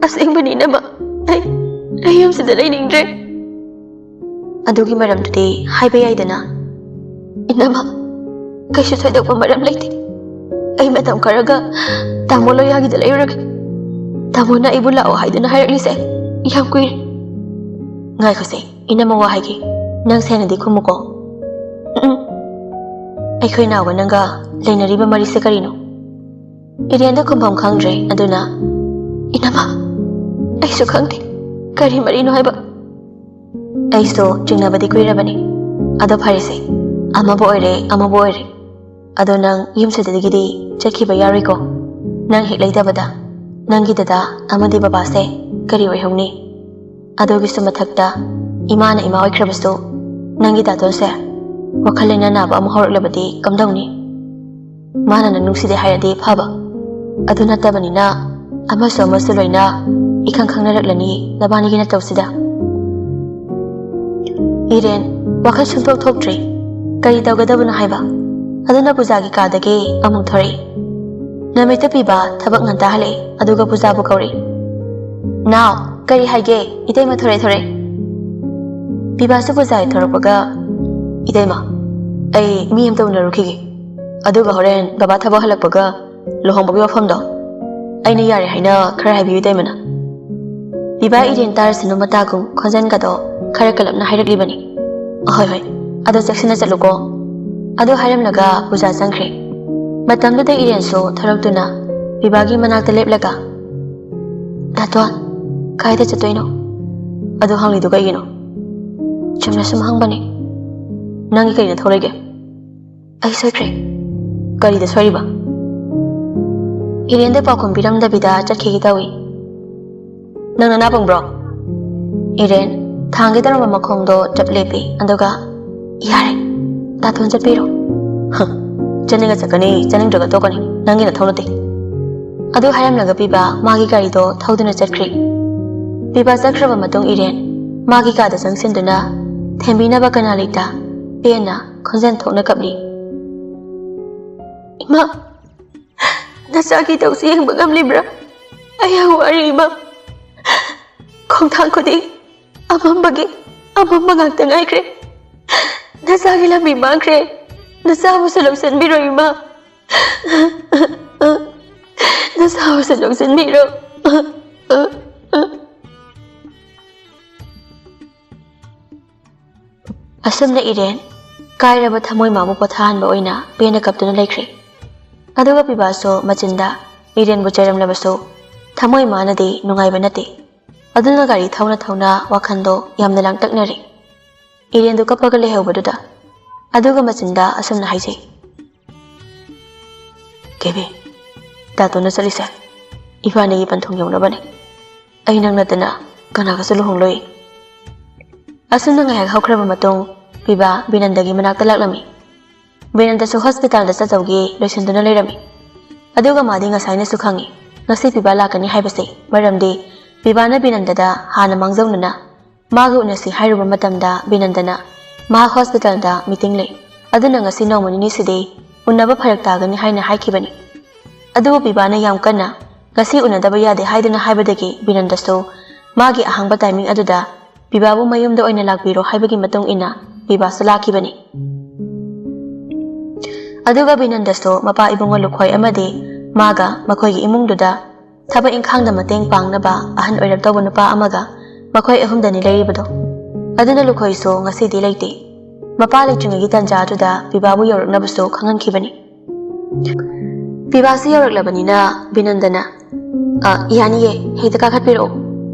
"ꯑꯁꯦꯡꯕꯅꯤ ꯏꯅꯝꯃ, ꯑꯩ, ꯑꯩ ꯌꯨꯝꯁꯤꯗ ꯂꯩꯅꯤꯡꯗ꯭ꯔꯦ꯫" "ꯑꯗꯨꯒꯤ ꯃꯔꯝꯗꯨꯗꯤ ꯍꯥꯏꯕ ꯌꯥꯏꯗꯅ?" "ꯏꯅꯝꯃ, ꯀꯩꯁꯨ ꯊꯣꯏꯗꯣꯛꯄ ꯃꯔꯝ ꯂꯩꯇꯦ꯫ ꯑꯩ ꯃꯇꯝ ꯈꯔꯒ ꯇꯥꯃꯣ ꯂꯣꯌꯥꯒꯤꯗ ꯂꯩꯔꯨꯔꯒꯦ꯫ ꯇꯥꯃꯣꯅ ꯑꯩꯕꯨ ꯂꯥꯛꯑꯣ ꯍꯥꯏꯗꯨꯅ ꯍꯥꯏꯔꯛꯂꯤꯁꯦ ꯌꯥꯝ ꯀꯨꯏꯔꯦ꯫" "ꯉꯥꯏꯈꯣꯁꯦ, ꯏꯅꯝꯃ ꯋꯥ ꯍꯥꯏꯒꯦ꯫ ꯅꯪ ꯁꯦꯡꯅꯗꯤ ꯈꯨꯝꯃꯨꯀꯣ꯫" "ꯎꯝ, ꯑꯩꯈꯣꯏ ꯅꯥꯎꯒ ꯅꯪꯒ ꯂꯩꯅꯔꯤꯕ ꯃꯔꯤꯁꯦ ꯀꯔꯤꯅꯣ?" ꯏꯔꯦꯟꯗ ꯈꯨꯝꯐꯝ ꯈꯪꯗ꯭ꯔꯦ꯫ ꯑꯗꯨꯅ, "ꯏꯅꯝꯃ, ꯑꯩꯁꯨ ꯈꯪꯗꯦ꯫ ꯀꯔꯤ ꯃꯔꯤꯅꯣ ꯍꯥꯏꯕ?" "ꯑꯩꯁꯨ ꯆꯤꯡꯅꯕꯗꯤ ꯀꯨꯏꯔꯕꯅꯤ꯫ ꯑꯗꯣ ꯐꯔꯦꯁꯦ, ꯑꯃꯕꯨ ꯑꯣꯏꯔꯦ, ꯑꯃꯕꯨ ꯑꯣꯏꯔꯦ꯫ ꯑꯗꯣ ꯅꯪ ꯌꯨꯝꯁꯤꯗꯒꯤꯗꯤ ꯆꯠꯈꯤꯕ ꯌꯥꯔꯣꯏꯀꯣ? ꯅꯪ ꯍꯦꯛ ꯂꯩꯇꯕꯗ ꯅꯪꯒꯤ ꯗꯗꯥ ꯑꯃꯗꯤ ꯕꯕꯥꯁꯦ ꯀꯔꯤ ꯑꯣꯏꯍꯧꯅꯤ? ꯑꯗꯨꯒꯤꯁꯨ ꯃꯊꯛꯇ ꯏꯃꯥꯅ ꯏꯃꯥ ꯑꯣꯏꯈ꯭ꯔꯕꯁꯨ ꯅꯪꯒꯤ ꯗꯥꯇꯣꯟꯁꯦ ꯋꯥꯈꯜ ꯂꯩꯅꯥ ꯅꯥꯕ ꯑꯃ ꯍꯧꯔꯛꯂꯕꯗꯤ ꯀꯝꯗꯧꯅꯤ? ꯃꯥꯅ ꯅꯪ ꯅꯨꯡꯁꯤꯗꯦ ꯍꯥꯏꯔꯗꯤ ꯐꯕ, ꯑꯗꯨ ꯅꯠꯇꯕꯅꯤꯅ ꯑꯃꯁꯨ ꯑꯃꯁꯨ ꯂꯣꯏꯅ ꯏꯈꯪ ꯈꯪꯅꯔꯛꯂꯅꯤ ꯅꯕꯥꯅꯤꯒꯤ ꯅꯇꯧꯁꯤꯗ꯫" ꯏꯔꯦꯟ ꯋꯥꯈꯜ ꯁꯨꯡꯊꯣꯛ ꯊꯣꯛꯇ꯭ꯔꯦ꯫ ꯀꯔꯤ ꯇꯧꯒꯗꯕꯅꯣ ꯍꯥꯏꯕ? ꯑꯗꯨꯅ ꯄꯨꯖꯥꯒꯤ ꯀꯥꯗꯒꯤ ꯑꯃꯨꯛ ꯊꯣꯔꯛꯏ꯫ ꯅꯨꯃꯤꯠꯇ ꯄꯤꯕ ꯊꯕꯛ ꯉꯟꯇꯥ ꯍꯜꯂꯛꯏ, ꯑꯗꯨꯒ ꯄꯨꯖꯥꯕꯨ ꯀꯧꯔꯛꯏ꯫ "ꯅꯥꯎ, ꯀꯔꯤ ꯍꯥꯏꯒꯦ? ꯏꯇꯩꯃ ꯊꯣꯔꯛꯑꯦ, ꯊꯣꯔꯛꯑꯦ꯫" ꯄꯤꯕꯥꯁꯨ ꯄꯨꯖꯥꯒꯤ ꯊꯣꯔꯛꯄꯒ, "ꯏꯇꯩꯃ, ꯑꯩ ꯃꯤ ꯑꯝꯇ ꯎꯅꯔꯨꯈꯤꯒꯦ, ꯑꯗꯨꯒ ꯍꯣꯔꯦꯟ ꯕꯕꯥ ꯊꯕꯛ ꯍꯜꯂꯛꯄꯒ ꯂꯨꯍꯣꯡꯕꯒꯤ ꯋꯥꯐꯝꯗꯣ ꯑꯩꯅ ꯌꯥꯔꯦ ꯍꯥꯏꯅ ꯈꯔ ꯍꯥꯏꯕꯤꯌꯨ ꯏꯇꯩꯃꯅ꯫" ꯄꯤꯕꯥ ꯏꯔꯦꯟ ꯇꯥꯔꯁꯅꯨ ꯃꯇꯥꯒꯨꯝ ꯈꯣꯟꯖꯦꯜꯒꯗꯣ ꯈꯔ ꯀꯜꯂꯞꯅ ꯍꯥꯏꯔꯛꯂꯤꯕꯅꯤ꯫ "ꯑꯍꯣꯏ, ꯍꯣꯏ, ꯑꯗꯣ ꯆꯦꯛꯁꯤꯟꯅ ꯆꯠꯂꯨꯀꯣ꯫" ꯑꯗꯨ ꯍꯥꯏꯔꯝꯂꯒ ꯄꯨꯖꯥ ꯆꯪꯈ꯭ꯔꯦ꯫ ꯃꯇꯝꯗꯨꯗ ꯏꯔꯦꯟꯁꯨ ꯊꯣꯔꯛꯇꯨꯅ ꯄꯤꯕꯥꯒꯤ ꯃꯅꯥꯛꯇ ꯂꯦꯞꯂꯒ, "ꯗꯥꯇꯣꯟ, ꯀꯥꯏꯗ ꯆꯠꯇꯣꯏꯅꯣ?" "ꯑꯗꯨ ꯍꯪꯂꯤꯗꯨ ꯀꯩꯒꯤꯅꯣ?" "ꯆꯨꯝꯅ ꯁꯨꯝ ꯍꯪꯕꯅꯤ꯫" "ꯅꯪꯒꯤ ꯀꯩꯅ ꯊꯣꯛꯂꯛꯏꯒꯦ?" "ꯑꯩ ꯁꯣꯏꯈ꯭ꯔꯦ꯫" "ꯀꯔꯤꯗ ꯁꯣꯏꯔꯤꯕ?" ꯏꯔꯦꯟꯗ ꯄꯥꯎꯈꯨꯝ ꯄꯤꯔꯝꯗꯕꯤꯗ ꯆꯠꯈꯤꯒꯦ ꯇꯧꯏ꯫ "ꯅꯪ ꯅꯅꯥ ꯄꯪꯕ꯭ꯔꯣ?" ꯏꯔꯦꯟ, ꯊꯥꯡꯒꯦ ꯇꯧꯔꯝꯕ ꯃꯈꯣꯡꯗꯣ ꯆꯞ ꯂꯦꯞꯄꯤ꯫ ꯑꯗꯨꯒ, "ꯌꯥꯔꯦ, ꯗꯥꯇꯣꯟ ꯆꯠꯄꯤꯔꯣ꯫ ꯍ, ꯆꯠꯅꯤꯡꯉ ꯆꯠꯀꯅꯤ, ꯆꯠꯅꯤꯡꯗ꯭ꯔꯒ ꯇꯣꯛꯀꯅꯤ, ꯅꯪꯒꯤ ꯅꯊꯧ ꯅꯠꯇꯦ"꯫ ꯑꯗꯨ ꯍꯥꯏꯔꯝꯂꯒ ꯄꯤꯕꯥ ꯃꯥꯒꯤ ꯒꯥꯔꯤꯗꯣ ꯊꯧꯗꯨꯅ ꯆꯠꯈ꯭ꯔꯦ꯫ ꯄꯤꯕꯥ ꯆꯠꯈ꯭ꯔꯕ ꯃꯇꯨꯡ ꯏꯔꯦꯟ ꯃꯥꯒꯤ ꯀꯥꯗ ꯆꯪꯁꯤꯟꯗꯨꯅ ꯊꯦꯝꯕꯤꯅꯕ ꯀꯅꯥ ꯂꯩꯇ ꯄꯦꯟꯅ ꯈꯣꯟꯖꯦꯜ ꯊꯣꯛꯅ ꯀꯞꯂꯤ꯫ "ꯏꯃꯥ, ꯅꯆꯥꯒꯤ ꯇꯧꯁꯤ ꯌꯦꯡꯕ ꯉꯝꯂꯤꯕ꯭ꯔꯥ? ꯑꯩ ꯌꯥꯝ ꯋꯥꯔꯤ ꯏꯃꯥ꯫ ꯈꯣꯡꯊꯥꯡ ꯈꯨꯗꯤꯡ ꯑꯃꯝꯕꯒꯤ ꯑꯃꯝꯕ ꯉꯥꯛꯇ ꯉꯥꯏꯈ꯭ꯔꯦ꯫ ꯅꯆꯥꯒꯤ ꯂꯝꯕꯤ ꯃꯥꯡꯈ꯭ꯔꯦ꯫ ꯅꯆꯥꯕꯨꯁꯨ ꯂꯧꯁꯤꯟꯕꯤꯔꯣ ꯏꯃꯥ꯫ ꯅꯆꯥꯕꯨꯁꯨ ꯂꯧꯁꯤꯟꯕꯤꯔꯣ"꯫ ꯑꯁꯨꯝꯅ ꯏꯔꯦꯟ ꯀꯥꯏꯔꯕ ꯊꯃꯣꯏ ꯃꯥꯕꯨ ꯄꯣꯊꯥꯍꯟꯕ ꯑꯣꯏꯅ ꯄꯦꯟꯅ ꯀꯞꯇꯨꯅ ꯂꯩꯈ꯭ꯔꯦ꯫ ꯑꯗꯨꯒ ꯄꯤꯕꯥꯁꯨ ꯃꯆꯤꯟꯗ ꯏꯔꯦꯟꯕꯨ ꯆꯩꯔꯝꯂꯕꯁꯨ ꯊꯃꯣꯏ ꯃꯥꯅꯗꯤ ꯅꯨꯡꯉꯥꯏꯕ ꯅꯠꯇꯦ꯫ ꯑꯗꯨꯅ ꯒꯥꯔꯤ ꯊꯧꯅ ꯊꯧꯅ ꯋꯥꯈꯜꯗꯣ ꯌꯥꯝꯅ ꯂꯥꯡꯇꯛꯅꯔꯦ꯫ ꯏꯔꯦꯟꯗꯨ ꯀꯞꯄꯒ ꯂꯩꯍꯧꯕꯗꯨꯗ꯫ ꯑꯗꯨꯒ ꯃꯆꯤꯟꯗ ꯑꯁꯨꯝꯅ ꯍꯥꯏꯖꯩ, "ꯀꯦꯕꯤ, ꯗꯥꯇꯣꯟꯅ ꯆꯠꯂꯤꯁꯦ ꯏꯕꯥꯅꯤꯒꯤ ꯄꯟꯊꯨꯡ ꯌꯧꯅꯕꯅꯦ꯫ ꯑꯩ ꯅꯪ ꯅꯠꯇꯅ ꯀꯅꯥꯒꯁꯨ ꯂꯨꯍꯣꯡꯂꯣꯏ"꯫ ꯑꯁꯨꯝꯅ ꯉꯥꯏꯍꯥꯛ ꯍꯧꯈ꯭ꯔꯕ ꯃꯇꯨꯡ ꯄꯤꯕꯥ ꯕꯤꯅꯟꯗꯒꯤ ꯃꯅꯥꯛꯇ ꯂꯥꯛꯂꯝꯃꯤ꯫ ꯕꯤꯅꯟꯗꯁꯨ ꯍꯣꯁꯄꯤꯇꯥꯜꯗ ꯆꯠꯆꯧꯒꯤ ꯂꯣꯏꯁꯤꯟꯗꯨꯅ ꯂꯩꯔꯝꯃꯤ꯫ ꯑꯗꯨꯒ ꯃꯥꯗꯤ ꯉꯁꯥꯏꯅꯁꯨ ꯈꯪꯉꯤ ꯉꯁꯤ ꯄꯤꯕꯥ ꯂꯥꯛꯀꯅꯤ ꯍꯥꯏꯕꯁꯦ, ꯃꯔꯝꯗꯤ ꯄꯤꯕꯥꯅ ꯕꯤꯅꯟꯗꯗ ꯍꯥꯟꯅ ꯃꯥꯡꯖꯧꯅꯅ ꯃꯥꯒ ꯎꯅꯁꯤ ꯍꯥꯏꯔꯨꯕ ꯃꯇꯝꯗ ꯕꯤꯅꯟꯗꯅ ꯃꯍꯥꯛ ꯍꯣꯁꯄꯤꯇꯥꯜꯗ ꯃꯤꯇꯤꯡ ꯂꯩ, ꯑꯗꯨꯅ ꯉꯁꯤ ꯅꯣꯡꯃ ꯅꯤꯅꯤꯁꯤꯗꯤ ꯎꯅꯕ ꯐꯔꯛ ꯇꯥꯒꯅꯤ ꯍꯥꯏꯅ ꯍꯥꯏꯈꯤꯕꯅꯤ꯫ ꯑꯗꯨꯕꯨ ꯄꯤꯕꯥꯅ ꯌꯥꯝ ꯀꯟꯅ ꯉꯁꯤ ꯎꯅꯗꯕ ꯌꯥꯗꯦ ꯍꯥꯏꯗꯨꯅ ꯍꯥꯏꯕꯗꯒꯤ ꯕꯤꯅꯟꯗꯁꯨ ꯃꯥꯒꯤ ꯑꯍꯥꯡꯕ ꯇꯥꯏꯃꯤꯡ ꯑꯗꯨꯗ ꯄꯤꯕꯥꯕꯨ ꯃꯌꯨꯝꯗ ꯑꯣꯏꯅ ꯂꯥꯛꯄꯤꯔꯣ ꯍꯥꯏꯕꯒꯤ ꯃꯇꯨꯡ ꯏꯟꯅ ꯄꯤꯕꯥꯁꯨ ꯂꯥꯛꯈꯤꯕꯅꯤ꯫ ꯑꯗꯨꯒ ꯕꯤꯅꯟꯗꯁꯨ ꯃꯄꯥ ꯏꯕꯨꯡꯉꯣ ꯂꯨꯈꯣꯏ ꯑꯃꯗꯤ ꯃꯥꯒ ꯃꯈꯣꯏꯒꯤ ꯏꯃꯨꯡꯗꯨꯗ ꯊꯕꯛ ꯏꯪꯈꯥꯡꯗ ꯃꯇꯦꯡ ꯄꯥꯡꯅꯕ ꯑꯍꯟ ꯑꯣꯏꯔꯛꯇꯧꯕ ꯅꯨꯄꯥ ꯑꯃꯒ ꯃꯈꯣꯏ ꯑꯍꯨꯝꯗꯅꯤ ꯂꯩꯔꯤꯕꯗꯣ꯫ ꯑꯗꯨꯅ ꯂꯨꯈꯣꯏꯁꯨ ꯉꯁꯤꯗꯤ ꯂꯩꯇꯦ꯫ ꯃꯄꯥ ꯂꯩꯇ꯭ꯔꯤꯉꯩꯒꯤ ꯇꯥꯟꯖꯥꯗꯨꯗ ꯄꯤꯕꯥꯕꯨ ꯌꯧꯔꯛꯅꯕꯁꯨ ꯈꯪꯍꯟꯈꯤꯕꯅꯤ꯫ ꯄꯤꯕꯥꯁꯨ ꯌꯧꯔꯛꯂꯕꯅꯤꯅ ꯕꯤꯅꯟꯗꯅ, "ꯑ, ꯌꯥꯅꯤꯌꯦ, ꯍꯦꯛꯇ ꯀꯥꯈꯠꯄꯤꯔꯛꯑꯣ꯫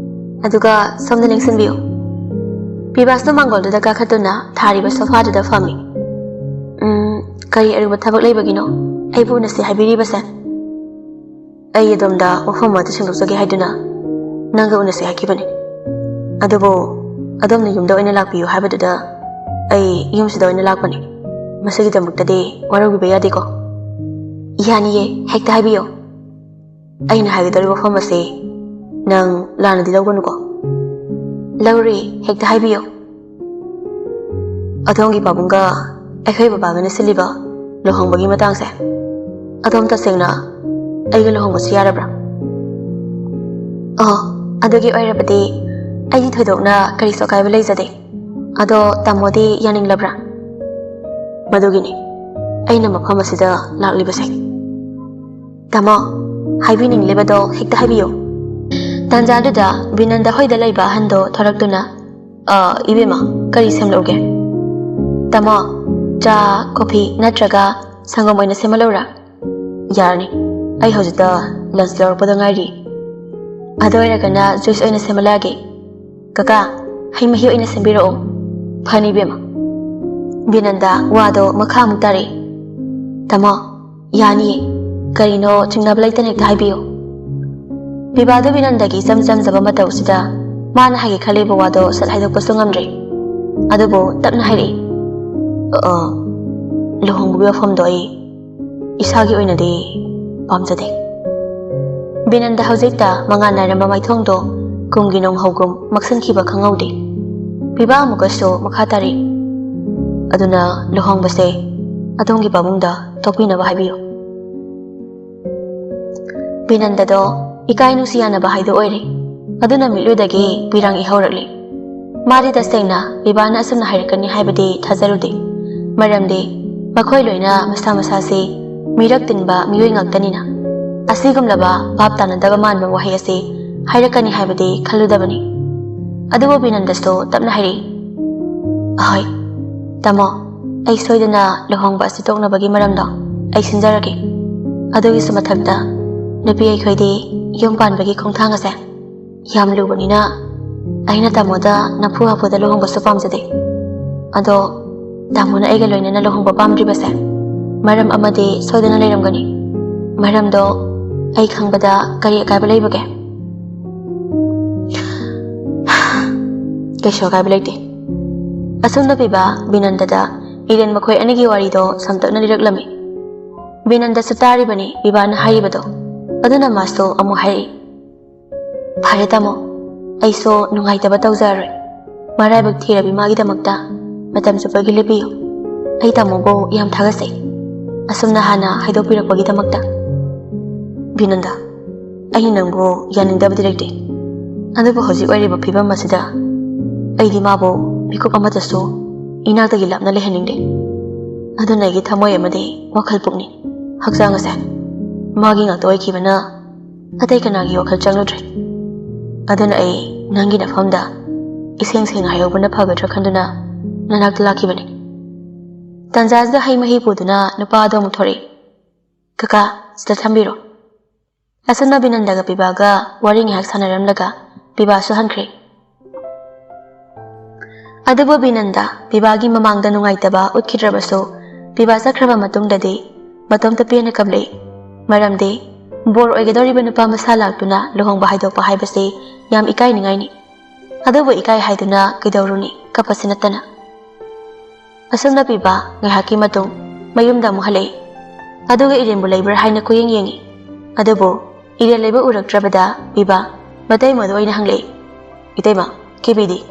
ꯑꯗꯨꯒ ꯁꯣꯝꯗ ꯂꯦꯡꯁꯤꯟꯕꯤꯌꯨ"꯫ ꯄꯤꯕꯥꯁꯨ ꯃꯥꯡꯒꯣꯜꯗꯨꯗ ꯀꯥꯈꯠꯇꯨꯅ ꯊꯥꯔꯤꯕ ꯁꯣꯐꯥꯗꯨꯗ ꯐꯝꯃꯤ꯫ "ꯎꯝ, ꯀꯔꯤ ꯑꯔꯨꯕ ꯊꯕꯛ ꯂꯩꯕꯒꯤꯅꯣ ꯑꯩꯕꯨ ꯎꯅꯁꯤ ꯍꯥꯏꯕꯤꯔꯤꯕꯁꯦ?" "ꯑꯩ ꯑꯗꯣꯝꯗ ꯋꯥꯐꯝ ꯑꯃꯇ ꯁꯦꯡꯗꯣꯛꯆꯒꯦ ꯍꯥꯏꯗꯨꯅ ꯅꯪꯒ ꯎꯅꯁꯤ ꯍꯥꯏꯈꯤꯕꯅꯤ꯫ ꯑꯗꯨꯕꯨ ꯑꯗꯣꯝꯅ ꯌꯨꯝꯗ ꯑꯣꯏꯅ ꯂꯥꯛꯄꯤꯌꯨ ꯍꯥꯏꯕꯗꯨꯗ ꯑꯩ ꯌꯨꯝꯁꯤꯗ ꯑꯣꯏꯅ ꯂꯥꯛꯄꯅꯤ꯫ ꯃꯁꯤꯒꯤꯗꯃꯛꯇꯗꯤ ꯋꯥꯔꯧꯕꯤꯕ ꯌꯥꯗꯦꯀꯣ꯫ ꯌꯥꯅꯤꯌꯦ, ꯍꯦꯛꯇ ꯍꯥꯏꯕꯤꯌꯨ꯫ ꯑꯩꯅ ꯍꯥꯏꯒꯗꯧꯔꯤꯕ ꯋꯥꯐꯝ ꯑꯁꯤ ꯅꯪ ꯂꯥꯟꯅꯗꯤ ꯂꯧꯒꯅꯨꯀꯣ꯫ ꯂꯧꯔꯦ, ꯍꯦꯛꯇ ꯍꯥꯏꯕꯤꯌꯨ꯫ ꯑꯗꯣꯝꯒꯤ ꯄꯥꯕꯨꯡꯒ ꯑꯩꯈꯣꯏ ꯕꯕꯥꯒꯅ ꯁꯤꯜꯂꯤꯕ ꯂꯨꯍꯣꯡꯕꯒꯤ ꯃꯇꯥꯡꯁꯦ, ꯑꯗꯣꯝ ꯇꯁꯦꯡꯅ ꯑꯩꯒ ꯂꯨꯍꯣꯡꯕꯁꯨ ꯌꯥꯔꯕ꯭ꯔꯥ? ꯑꯣ, ꯑꯗꯨꯒꯤ ꯑꯣꯏꯔꯕꯗꯤ ꯑꯩꯗꯤ ꯊꯣꯏꯗꯣꯛꯅ ꯀꯔꯤꯁꯨ ꯑꯀꯥꯏꯕ ꯂꯩꯖꯗꯦ꯫ ꯑꯗꯣ ꯇꯥꯃꯣꯗꯤ ꯌꯥꯅꯤꯡꯂꯕ꯭ꯔꯥ? ꯃꯗꯨꯒꯤꯅꯤ ꯑꯩꯅ ꯃꯐꯝ ꯑꯁꯤꯗ ꯂꯥꯛꯂꯤꯕꯁꯦ꯫ ꯇꯥꯃꯣ, ꯍꯥꯏꯕꯤꯅꯤꯡꯂꯤꯕꯗꯣ ꯍꯦꯛꯇ ꯍꯥꯏꯕꯤꯌꯨ꯫ ꯇꯥꯟꯖꯥꯗꯨꯗ ꯕꯤꯅꯟꯗ ꯍꯣꯏꯗ ꯂꯩꯕ ꯑꯍꯟꯗꯣ ꯊꯣꯔꯛꯇꯨꯅ, "ꯑ, ꯏꯕꯦꯝꯃ, ꯀꯔꯤ ꯁꯦꯝꯂꯛꯎꯒꯦ?" "ꯇꯥꯃꯣ, ꯆꯥ, ꯀꯣꯐꯤ ꯅꯠꯇ꯭ꯔꯒ ꯁꯪꯒꯣꯝ ꯑꯣꯏꯅ ꯁꯦꯝꯍꯜꯂꯛꯎꯔꯥ?" "ꯌꯥꯔꯅꯤ, ꯑꯩ ꯍꯧꯖꯤꯛꯇ ꯂꯟꯁ ꯂꯧꯔꯛꯄꯗ ꯉꯥꯏꯔꯤ꯫ ꯑꯗꯨ ꯑꯣꯏꯔꯒꯅ ꯖꯨꯁ ꯑꯣꯏꯅ ꯁꯦꯝꯍꯜꯂꯛꯑꯒꯦ꯫ ꯀꯀꯥ, ꯍꯩ ꯃꯍꯤ ꯑꯣꯏꯅ ꯁꯦꯝꯕꯤꯔꯛꯑꯣ꯫" "ꯐꯅꯤ ꯏꯕꯦꯝꯃ꯫" ꯕꯤꯅꯟꯗ ꯋꯥꯗꯣ ꯃꯈꯥ ꯑꯃꯨꯛ ꯇꯥꯔꯛꯏ꯫ "ꯇꯥꯃꯣ, ꯌꯥꯅꯤꯌꯦ꯫ ꯀꯔꯤꯅꯣ ꯆꯤꯡꯅꯕ ꯂꯩꯇꯅ ꯍꯦꯛꯇ ꯍꯥꯏꯕꯤꯌꯨ꯫" ꯕꯤꯕꯥꯗꯨ ꯕꯤꯅꯟꯗꯒꯤ ꯏꯆꯝ ꯆꯝꯖꯕ ꯃꯇꯧꯁꯤꯗ ꯃꯥꯅ ꯍꯥꯏꯒꯦ ꯈꯜꯂꯤꯕ ꯋꯥꯗꯣ ꯁꯠ ꯍꯥꯏꯗꯣꯛꯄꯁꯨ ꯉꯝꯗ꯭ꯔꯦ꯫ ꯑꯗꯨꯕꯨ ꯇꯞꯅ ꯍꯥꯏꯔꯛꯏ, "ꯑ, ꯂꯨꯍꯣꯡꯕꯒꯤ ꯋꯥꯐꯝꯗꯣ ꯑꯩ ꯏꯁꯥꯒꯤ ꯑꯣꯏꯅꯗꯤ ꯄꯥꯝꯖꯗꯦ꯫" ꯕꯤꯅꯟꯗ ꯍꯧꯖꯤꯛꯇ ꯃꯉꯥꯜ ꯅꯥꯏꯔꯝꯕ ꯃꯥꯏꯊꯣꯡꯗꯣ ꯀꯨꯝꯒꯤ ꯅꯣꯡꯍꯧꯒꯨꯝ ꯃꯛꯁꯤꯟꯈꯤꯕ ꯈꯪꯍꯧꯗꯦ꯫ ꯕꯤꯕꯥ ꯑꯃꯨꯛꯀꯁꯨ ꯃꯈꯥ ꯇꯥꯔꯛꯏ, "ꯑꯗꯨꯅ ꯂꯨꯍꯣꯡꯕꯁꯦ ꯑꯗꯣꯝꯒꯤ ꯄꯥꯕꯨꯡꯗ ꯇꯣꯛꯄꯤꯅꯕ ꯍꯥꯏꯕꯤꯌꯨ꯫" ꯕꯤꯅꯟꯗꯗꯣ ꯏꯀꯥꯏ ꯅꯨꯡꯁꯤ ꯌꯥꯅꯕ ꯍꯥꯏꯗꯣ ꯑꯣꯏꯔꯦ꯫ ꯑꯗꯨꯅ ꯃꯤꯠꯂꯨꯗꯒꯤ ꯄꯤꯔꯥꯡ ꯏꯍꯧꯔꯛꯂꯤ꯫ ꯃꯥꯗꯤ ꯇꯁꯦꯡꯅ ꯕꯤꯕꯥꯅ ꯑꯁꯨꯝꯅ ꯍꯥꯏꯔꯛꯀꯅꯤ ꯍꯥꯏꯕꯗꯤ ꯊꯥꯖꯔꯨꯗꯦ꯫ ꯃꯔꯝꯗꯤ ꯃꯈꯣꯏ ꯂꯣꯏꯅ ꯃꯁꯥ ꯃꯁꯥꯁꯤ ꯃꯤꯔꯛ ꯇꯤꯟꯕ ꯃꯤꯑꯣꯏ ꯉꯥꯛꯇꯅꯤꯅ꯫ ꯑꯁꯤꯒꯨꯝꯂꯕ ꯚꯥꯞ ꯇꯥꯅꯗꯕ ꯃꯥꯟꯕ ꯋꯥꯍꯩ ꯑꯁꯤ ꯍꯥꯏꯔꯛꯀꯅꯤ ꯍꯥꯏꯕꯗꯤ ꯈꯜꯂꯨꯗꯕꯅꯤ꯫ ꯑꯗꯨꯕꯨ ꯕꯤꯅꯟꯗꯁꯨ ꯇꯞꯅ ꯍꯥꯏꯔꯛꯏ, "ꯑꯍꯣꯏ, ꯇꯥꯃꯣ, ꯑꯩ ꯁꯣꯏꯗꯅ ꯂꯨꯍꯣꯡꯕ ꯑꯁꯤ ꯇꯣꯛꯅꯕꯒꯤ ꯃꯔꯝꯗꯣ ꯑꯩ ꯁꯤꯟꯖꯔꯒꯦ꯫ ꯑꯗꯨꯒꯤꯁꯨ ꯃꯊꯛꯇ, ꯅꯨꯄꯤ ꯑꯩꯈꯣꯏꯗꯤ ꯌꯨꯝ ꯄꯥꯟꯕꯒꯤ ꯈꯣꯡꯊꯥꯡ ꯑꯁꯦ ꯌꯥꯝ ꯂꯨꯕꯅꯤꯅ ꯑꯩꯅ ꯇꯥꯃꯣꯗ ꯅꯝꯐꯨ ꯍꯥꯐꯨꯗ ꯂꯨꯍꯣꯡꯕꯁꯨ ꯄꯥꯝꯖꯗꯦ꯫ ꯑꯗꯣ ꯇꯥꯃꯣꯅ ꯑꯩꯒ ꯂꯣꯏꯅꯅ ꯂꯨꯍꯣꯡꯕ ꯄꯥꯝꯗ꯭ꯔꯤꯕꯁꯦ ꯃꯔꯝ ꯑꯃꯗꯤ ꯁꯣꯏꯗꯅ ꯂꯩꯔꯝꯒꯅꯤ꯫ ꯃꯔꯝꯗꯣ ꯑꯩ ꯈꯪꯕꯗ ꯀꯔꯤ ꯑꯀꯥꯏꯕ ꯂꯩꯕꯒꯦ?" ꯀꯩꯁꯨ ꯑꯀꯥꯏꯕ ꯂꯩꯇꯦ꯫ ꯑꯁꯨꯝꯅ ꯄꯤꯕꯥ ꯕꯤꯅꯟꯗꯗ ꯏꯔꯦꯟ ꯃꯈꯣꯏ ꯑꯅꯤꯒꯤ ꯋꯥꯔꯤꯗꯣ ꯁꯝꯇꯛꯅ ꯂꯤꯔꯛꯂꯝꯃꯤ꯫ ꯕꯤꯅꯟꯗꯁꯨ ꯇꯥꯔꯤꯕꯅꯤ ꯄꯤꯕꯥꯅ ꯍꯥꯏꯔꯤꯕꯗꯣ꯫ ꯑꯗꯨꯅ ꯃꯥꯁꯨ ꯑꯃꯨꯛ ꯍꯥꯏꯔꯛꯏ, "ꯐꯔꯦ ꯇꯥꯃꯣ, ꯑꯩꯁꯨ ꯅꯨꯡꯉꯥꯏꯇꯕ ꯇꯧꯖꯔꯔꯣꯏ꯫ ꯃꯔꯥꯏꯕꯛ ꯊꯤꯔꯕꯤ ꯃꯥꯒꯤꯗꯃꯛꯇ ꯃꯇꯝ ꯆꯨꯞꯄꯒꯤ ꯂꯦꯞꯄꯤꯌꯨ꯫ ꯑꯩ ꯇꯥꯃꯣꯕꯨ ꯌꯥꯝ ꯊꯥꯒꯠꯆꯩ, ꯑꯁꯨꯝꯅ ꯍꯥꯟꯅ ꯍꯥꯏꯗꯣꯛꯄꯤꯔꯛꯄꯒꯤꯗꯃꯛꯇ꯫" "ꯕꯤꯅꯟꯗ, ꯑꯩ ꯅꯪꯕꯨ ꯌꯥꯅꯤꯡꯗꯕꯗꯤ ꯂꯩꯇꯦ, ꯑꯗꯨꯕꯨ ꯍꯧꯖꯤꯛ ꯑꯣꯏꯔꯤꯕ ꯐꯤꯕꯝ ꯑꯁꯤꯗ ꯑꯩꯗꯤ ꯃꯥꯕꯨ ꯃꯤꯀꯨꯞ ꯑꯃꯠꯇꯁꯨ ꯏꯅꯥꯛꯇꯒꯤ ꯂꯥꯞꯅ ꯂꯩꯍꯟꯅꯤꯡꯗꯦ꯫ ꯑꯗꯨꯅ ꯑꯩꯒꯤ ꯊꯃꯣꯏ ꯑꯃꯗꯤ ꯋꯥꯈꯜ ꯄꯨꯛꯅꯤꯡ, ꯍꯛꯆꯥꯡ ꯑꯁꯦ ꯃꯥꯒꯤ ꯉꯥꯛꯇ ꯑꯣꯏꯈꯤꯕꯅ ꯑꯇꯩ ꯀꯅꯥꯒꯤ ꯋꯥꯈꯜ ꯆꯪꯂꯨꯗ꯭ꯔꯦ꯫ ꯑꯗꯨꯅ ꯑꯩ ꯅꯪꯒꯤ ꯅꯐꯝꯗ ꯏꯁꯦꯡ ꯁꯦꯡꯅ ꯍꯥꯏꯍꯧꯕꯅ ꯐꯒꯗ꯭ꯔꯥ ꯈꯟꯗꯨꯅ ꯅꯅꯥꯛꯇ ꯂꯥꯛꯈꯤꯕꯅꯤ꯫" ꯇꯟꯖꯥꯁꯤꯗ ꯍꯩ ꯃꯍꯤ ꯄꯨꯗꯨꯅ ꯅꯨꯄꯥ ꯑꯗꯨ ꯑꯃꯨꯛ ꯊꯣꯔꯛꯏ꯫ "ꯀꯀꯥ, ꯁꯤꯗ ꯊꯝꯕꯤꯔꯣ꯫" ꯑꯁꯨꯝꯅ ꯕꯤꯅꯟꯗꯒ ꯄꯤꯕꯥꯒ ꯋꯥꯔꯤ ꯉꯥꯏꯍꯥꯛ ꯁꯥꯟꯅꯔꯝꯂꯒ ꯄꯤꯕꯥꯁꯨ ꯍꯟꯈ꯭ꯔꯦ꯫ ꯑꯗꯨꯕꯨ ꯕꯤꯅꯟꯗ ꯄꯤꯕꯥꯒꯤ ꯃꯃꯥꯡꯗ ꯅꯨꯡꯉꯥꯏꯇꯕ ꯎꯠꯈꯤꯗ꯭ꯔꯕꯁꯨ, ꯄꯤꯕꯥ ꯆꯠꯈ꯭ꯔꯕ ꯃꯇꯨꯡꯗꯗꯤ ꯃꯇꯣꯝꯇ ꯄꯦꯟꯅ ꯀꯞꯂꯛꯏ꯫ ꯃꯔꯝꯗꯤ ꯕꯣꯔ ꯑꯣꯏꯒꯗꯧꯔꯤꯕ ꯅꯨꯄꯥ ꯃꯁꯥ ꯂꯥꯛꯇꯨꯅ ꯂꯨꯍꯣꯡꯕ ꯍꯥꯏꯗꯣꯛꯄ ꯍꯥꯏꯕꯁꯤ ꯌꯥꯝ ꯏꯀꯥꯏꯅꯤꯡꯉꯥꯏꯅꯤ꯫ ꯑꯗꯨꯕꯨ ꯏꯀꯥꯏ ꯍꯥꯏꯗꯨꯅ ꯀꯩꯗꯧꯔꯨꯅꯤ, ꯀꯞꯄꯁꯤ ꯅꯠꯇꯅ꯫ ꯑꯁꯨꯝꯅ ꯄꯤꯕ ꯉꯥꯏꯍꯥꯛꯀꯤ ꯃꯇꯨꯡ ꯃꯌꯨꯝꯗ ꯑꯃꯨꯛ ꯍꯜꯂꯛꯏ꯫ ꯑꯗꯨꯒ ꯏꯔꯦꯟꯕꯨ ꯂꯩꯕ꯭ꯔꯥ ꯍꯥꯏꯅ ꯀꯣꯏꯌꯦꯡ ꯌꯦꯡꯉꯤ꯫ ꯑꯗꯨꯕꯨ ꯏꯔꯦꯟ ꯂꯩꯕ ꯎꯔꯛꯇ꯭ꯔꯕꯗ ꯄꯤꯕ ꯃꯇꯩꯃꯗ ꯑꯣꯏꯅ ꯍꯪꯂꯛꯏ, "ꯏꯇꯩꯃ, ꯀꯦꯕꯤꯗꯤ?"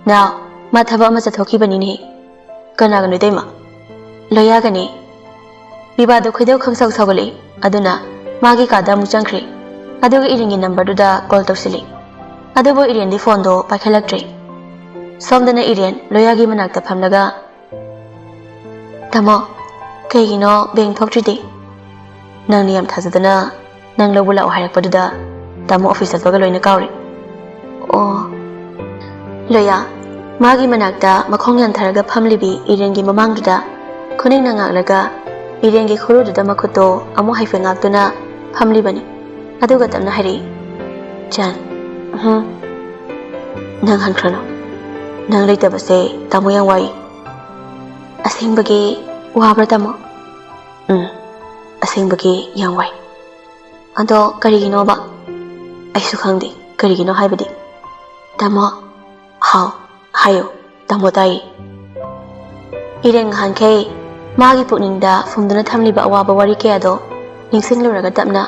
"ꯅꯥꯎ, ꯃꯥ ꯊꯕꯛ ꯑꯃ ꯆꯠꯊꯣꯛꯈꯤꯕꯅꯤꯅꯦ꯫" "ꯀꯅꯥꯒꯅꯣ ꯏꯇꯩꯃ?" "ꯂꯣꯌꯥꯒꯅꯦ꯫" ꯄꯤꯕꯥꯗꯣ ꯈꯣꯏꯗꯧ ꯈꯪꯁꯥꯎ ꯁꯥꯎꯒꯠꯂꯛꯏ꯫ ꯑꯗꯨꯅ ꯃꯥꯒꯤ ꯀꯥꯗ ꯑꯃꯨꯛ ꯆꯪꯈ꯭ꯔꯦ꯫ ꯑꯗꯨꯒ ꯏꯔꯦꯟꯒꯤ ꯅꯝꯕꯔꯗꯨꯗ ꯀꯣꯜ ꯇꯧꯁꯤꯜꯂꯤ꯫ ꯑꯗꯨꯕꯨ ꯏꯔꯦꯟꯗꯤ ꯐꯣꯟꯗꯣ ꯄꯥꯏꯈꯠꯂꯛꯇ꯭ꯔꯦ꯫ ꯁꯣꯝꯗꯅ ꯏꯔꯦꯟ ꯂꯣꯌꯥꯒꯤ ꯃꯅꯥꯛꯇ ꯐꯝꯂꯒ, "ꯇꯥꯃꯣ, ꯀꯩꯒꯤꯅꯣ ꯕꯦꯡ ꯊꯣꯛꯇ꯭ꯔꯤꯗꯤ?" "ꯅꯪꯅ ꯌꯥꯝ ꯊꯥꯖꯗꯅ ꯅꯪ ꯂꯧꯕ ꯂꯥꯛꯑꯣ ꯍꯥꯏꯔꯛꯄꯗꯨꯗ ꯇꯥꯃꯣ ꯑꯣꯐꯤꯁ ꯆꯠꯄꯒ ꯂꯣꯏꯅ ꯀꯥꯎꯔꯦ꯫" "ꯑꯣ꯫" ꯂꯣꯌꯥ ꯃꯥꯒꯤ ꯃꯅꯥꯛꯇ ꯃꯈꯣꯡ ꯌꯥꯟꯊꯔꯒ ꯐꯝꯂꯤꯕꯤ ꯏꯔꯦꯟꯒꯤ ꯃꯃꯥꯡꯗꯨꯗ ꯈꯨꯅꯤꯡꯅ ꯉꯥꯛꯂꯒ ꯏꯔꯦꯟꯒꯤ ꯈꯨꯔꯨꯗꯨꯗ ꯃꯈꯨꯠꯇꯣ ꯑꯃꯨꯛ ꯍꯥꯏꯐꯦꯠ ꯉꯥꯛꯇꯨꯅ ꯐꯝꯂꯤꯕꯅꯤ꯫ ꯑꯗꯨꯒ ꯇꯞꯅ ꯍꯥꯏꯔꯛꯏ, "ꯆꯥꯟ, ꯎꯝ, ꯅꯪ ꯍꯟꯈ꯭ꯔꯅꯨ꯫ ꯅꯪ ꯂꯩꯇꯕꯁꯦ ꯇꯥꯃꯣ ꯌꯥꯝ ꯋꯥꯏ꯫" "ꯑꯁꯦꯡꯕꯒꯤ ꯋꯥꯕ꯭ꯔꯥ ꯇꯥꯃꯣ?" "ꯎꯝ, ꯑꯁꯦꯡꯕꯒꯤ ꯌꯥꯝ ꯋꯥꯏ꯫" "ꯑꯗꯣ ꯀꯔꯤꯒꯤꯅꯣꯕ?" "ꯑꯩꯁꯨ ꯈꯪꯗꯦ ꯀꯔꯤꯒꯤꯅꯣ ꯍꯥꯏꯕꯗꯤ꯫ ꯇꯥꯃꯣ, ꯍꯥꯎ, ꯍꯥꯏꯌꯨ, ꯇꯥꯃꯣ ꯇꯥꯏꯌꯦ꯫ ꯏꯔꯦꯟ ꯉꯍꯥꯟꯈꯩ ꯃꯥꯒꯤ ꯄꯨꯛꯅꯤꯡꯗ ꯐꯨꯝꯗꯨꯅ ꯊꯝꯂꯤꯕ ꯑꯋꯥꯕ ꯋꯥꯔꯤ ꯀꯌꯥꯗꯣ ꯅꯤꯡꯁꯤꯡꯂꯨꯔꯒ ꯇꯞꯅ,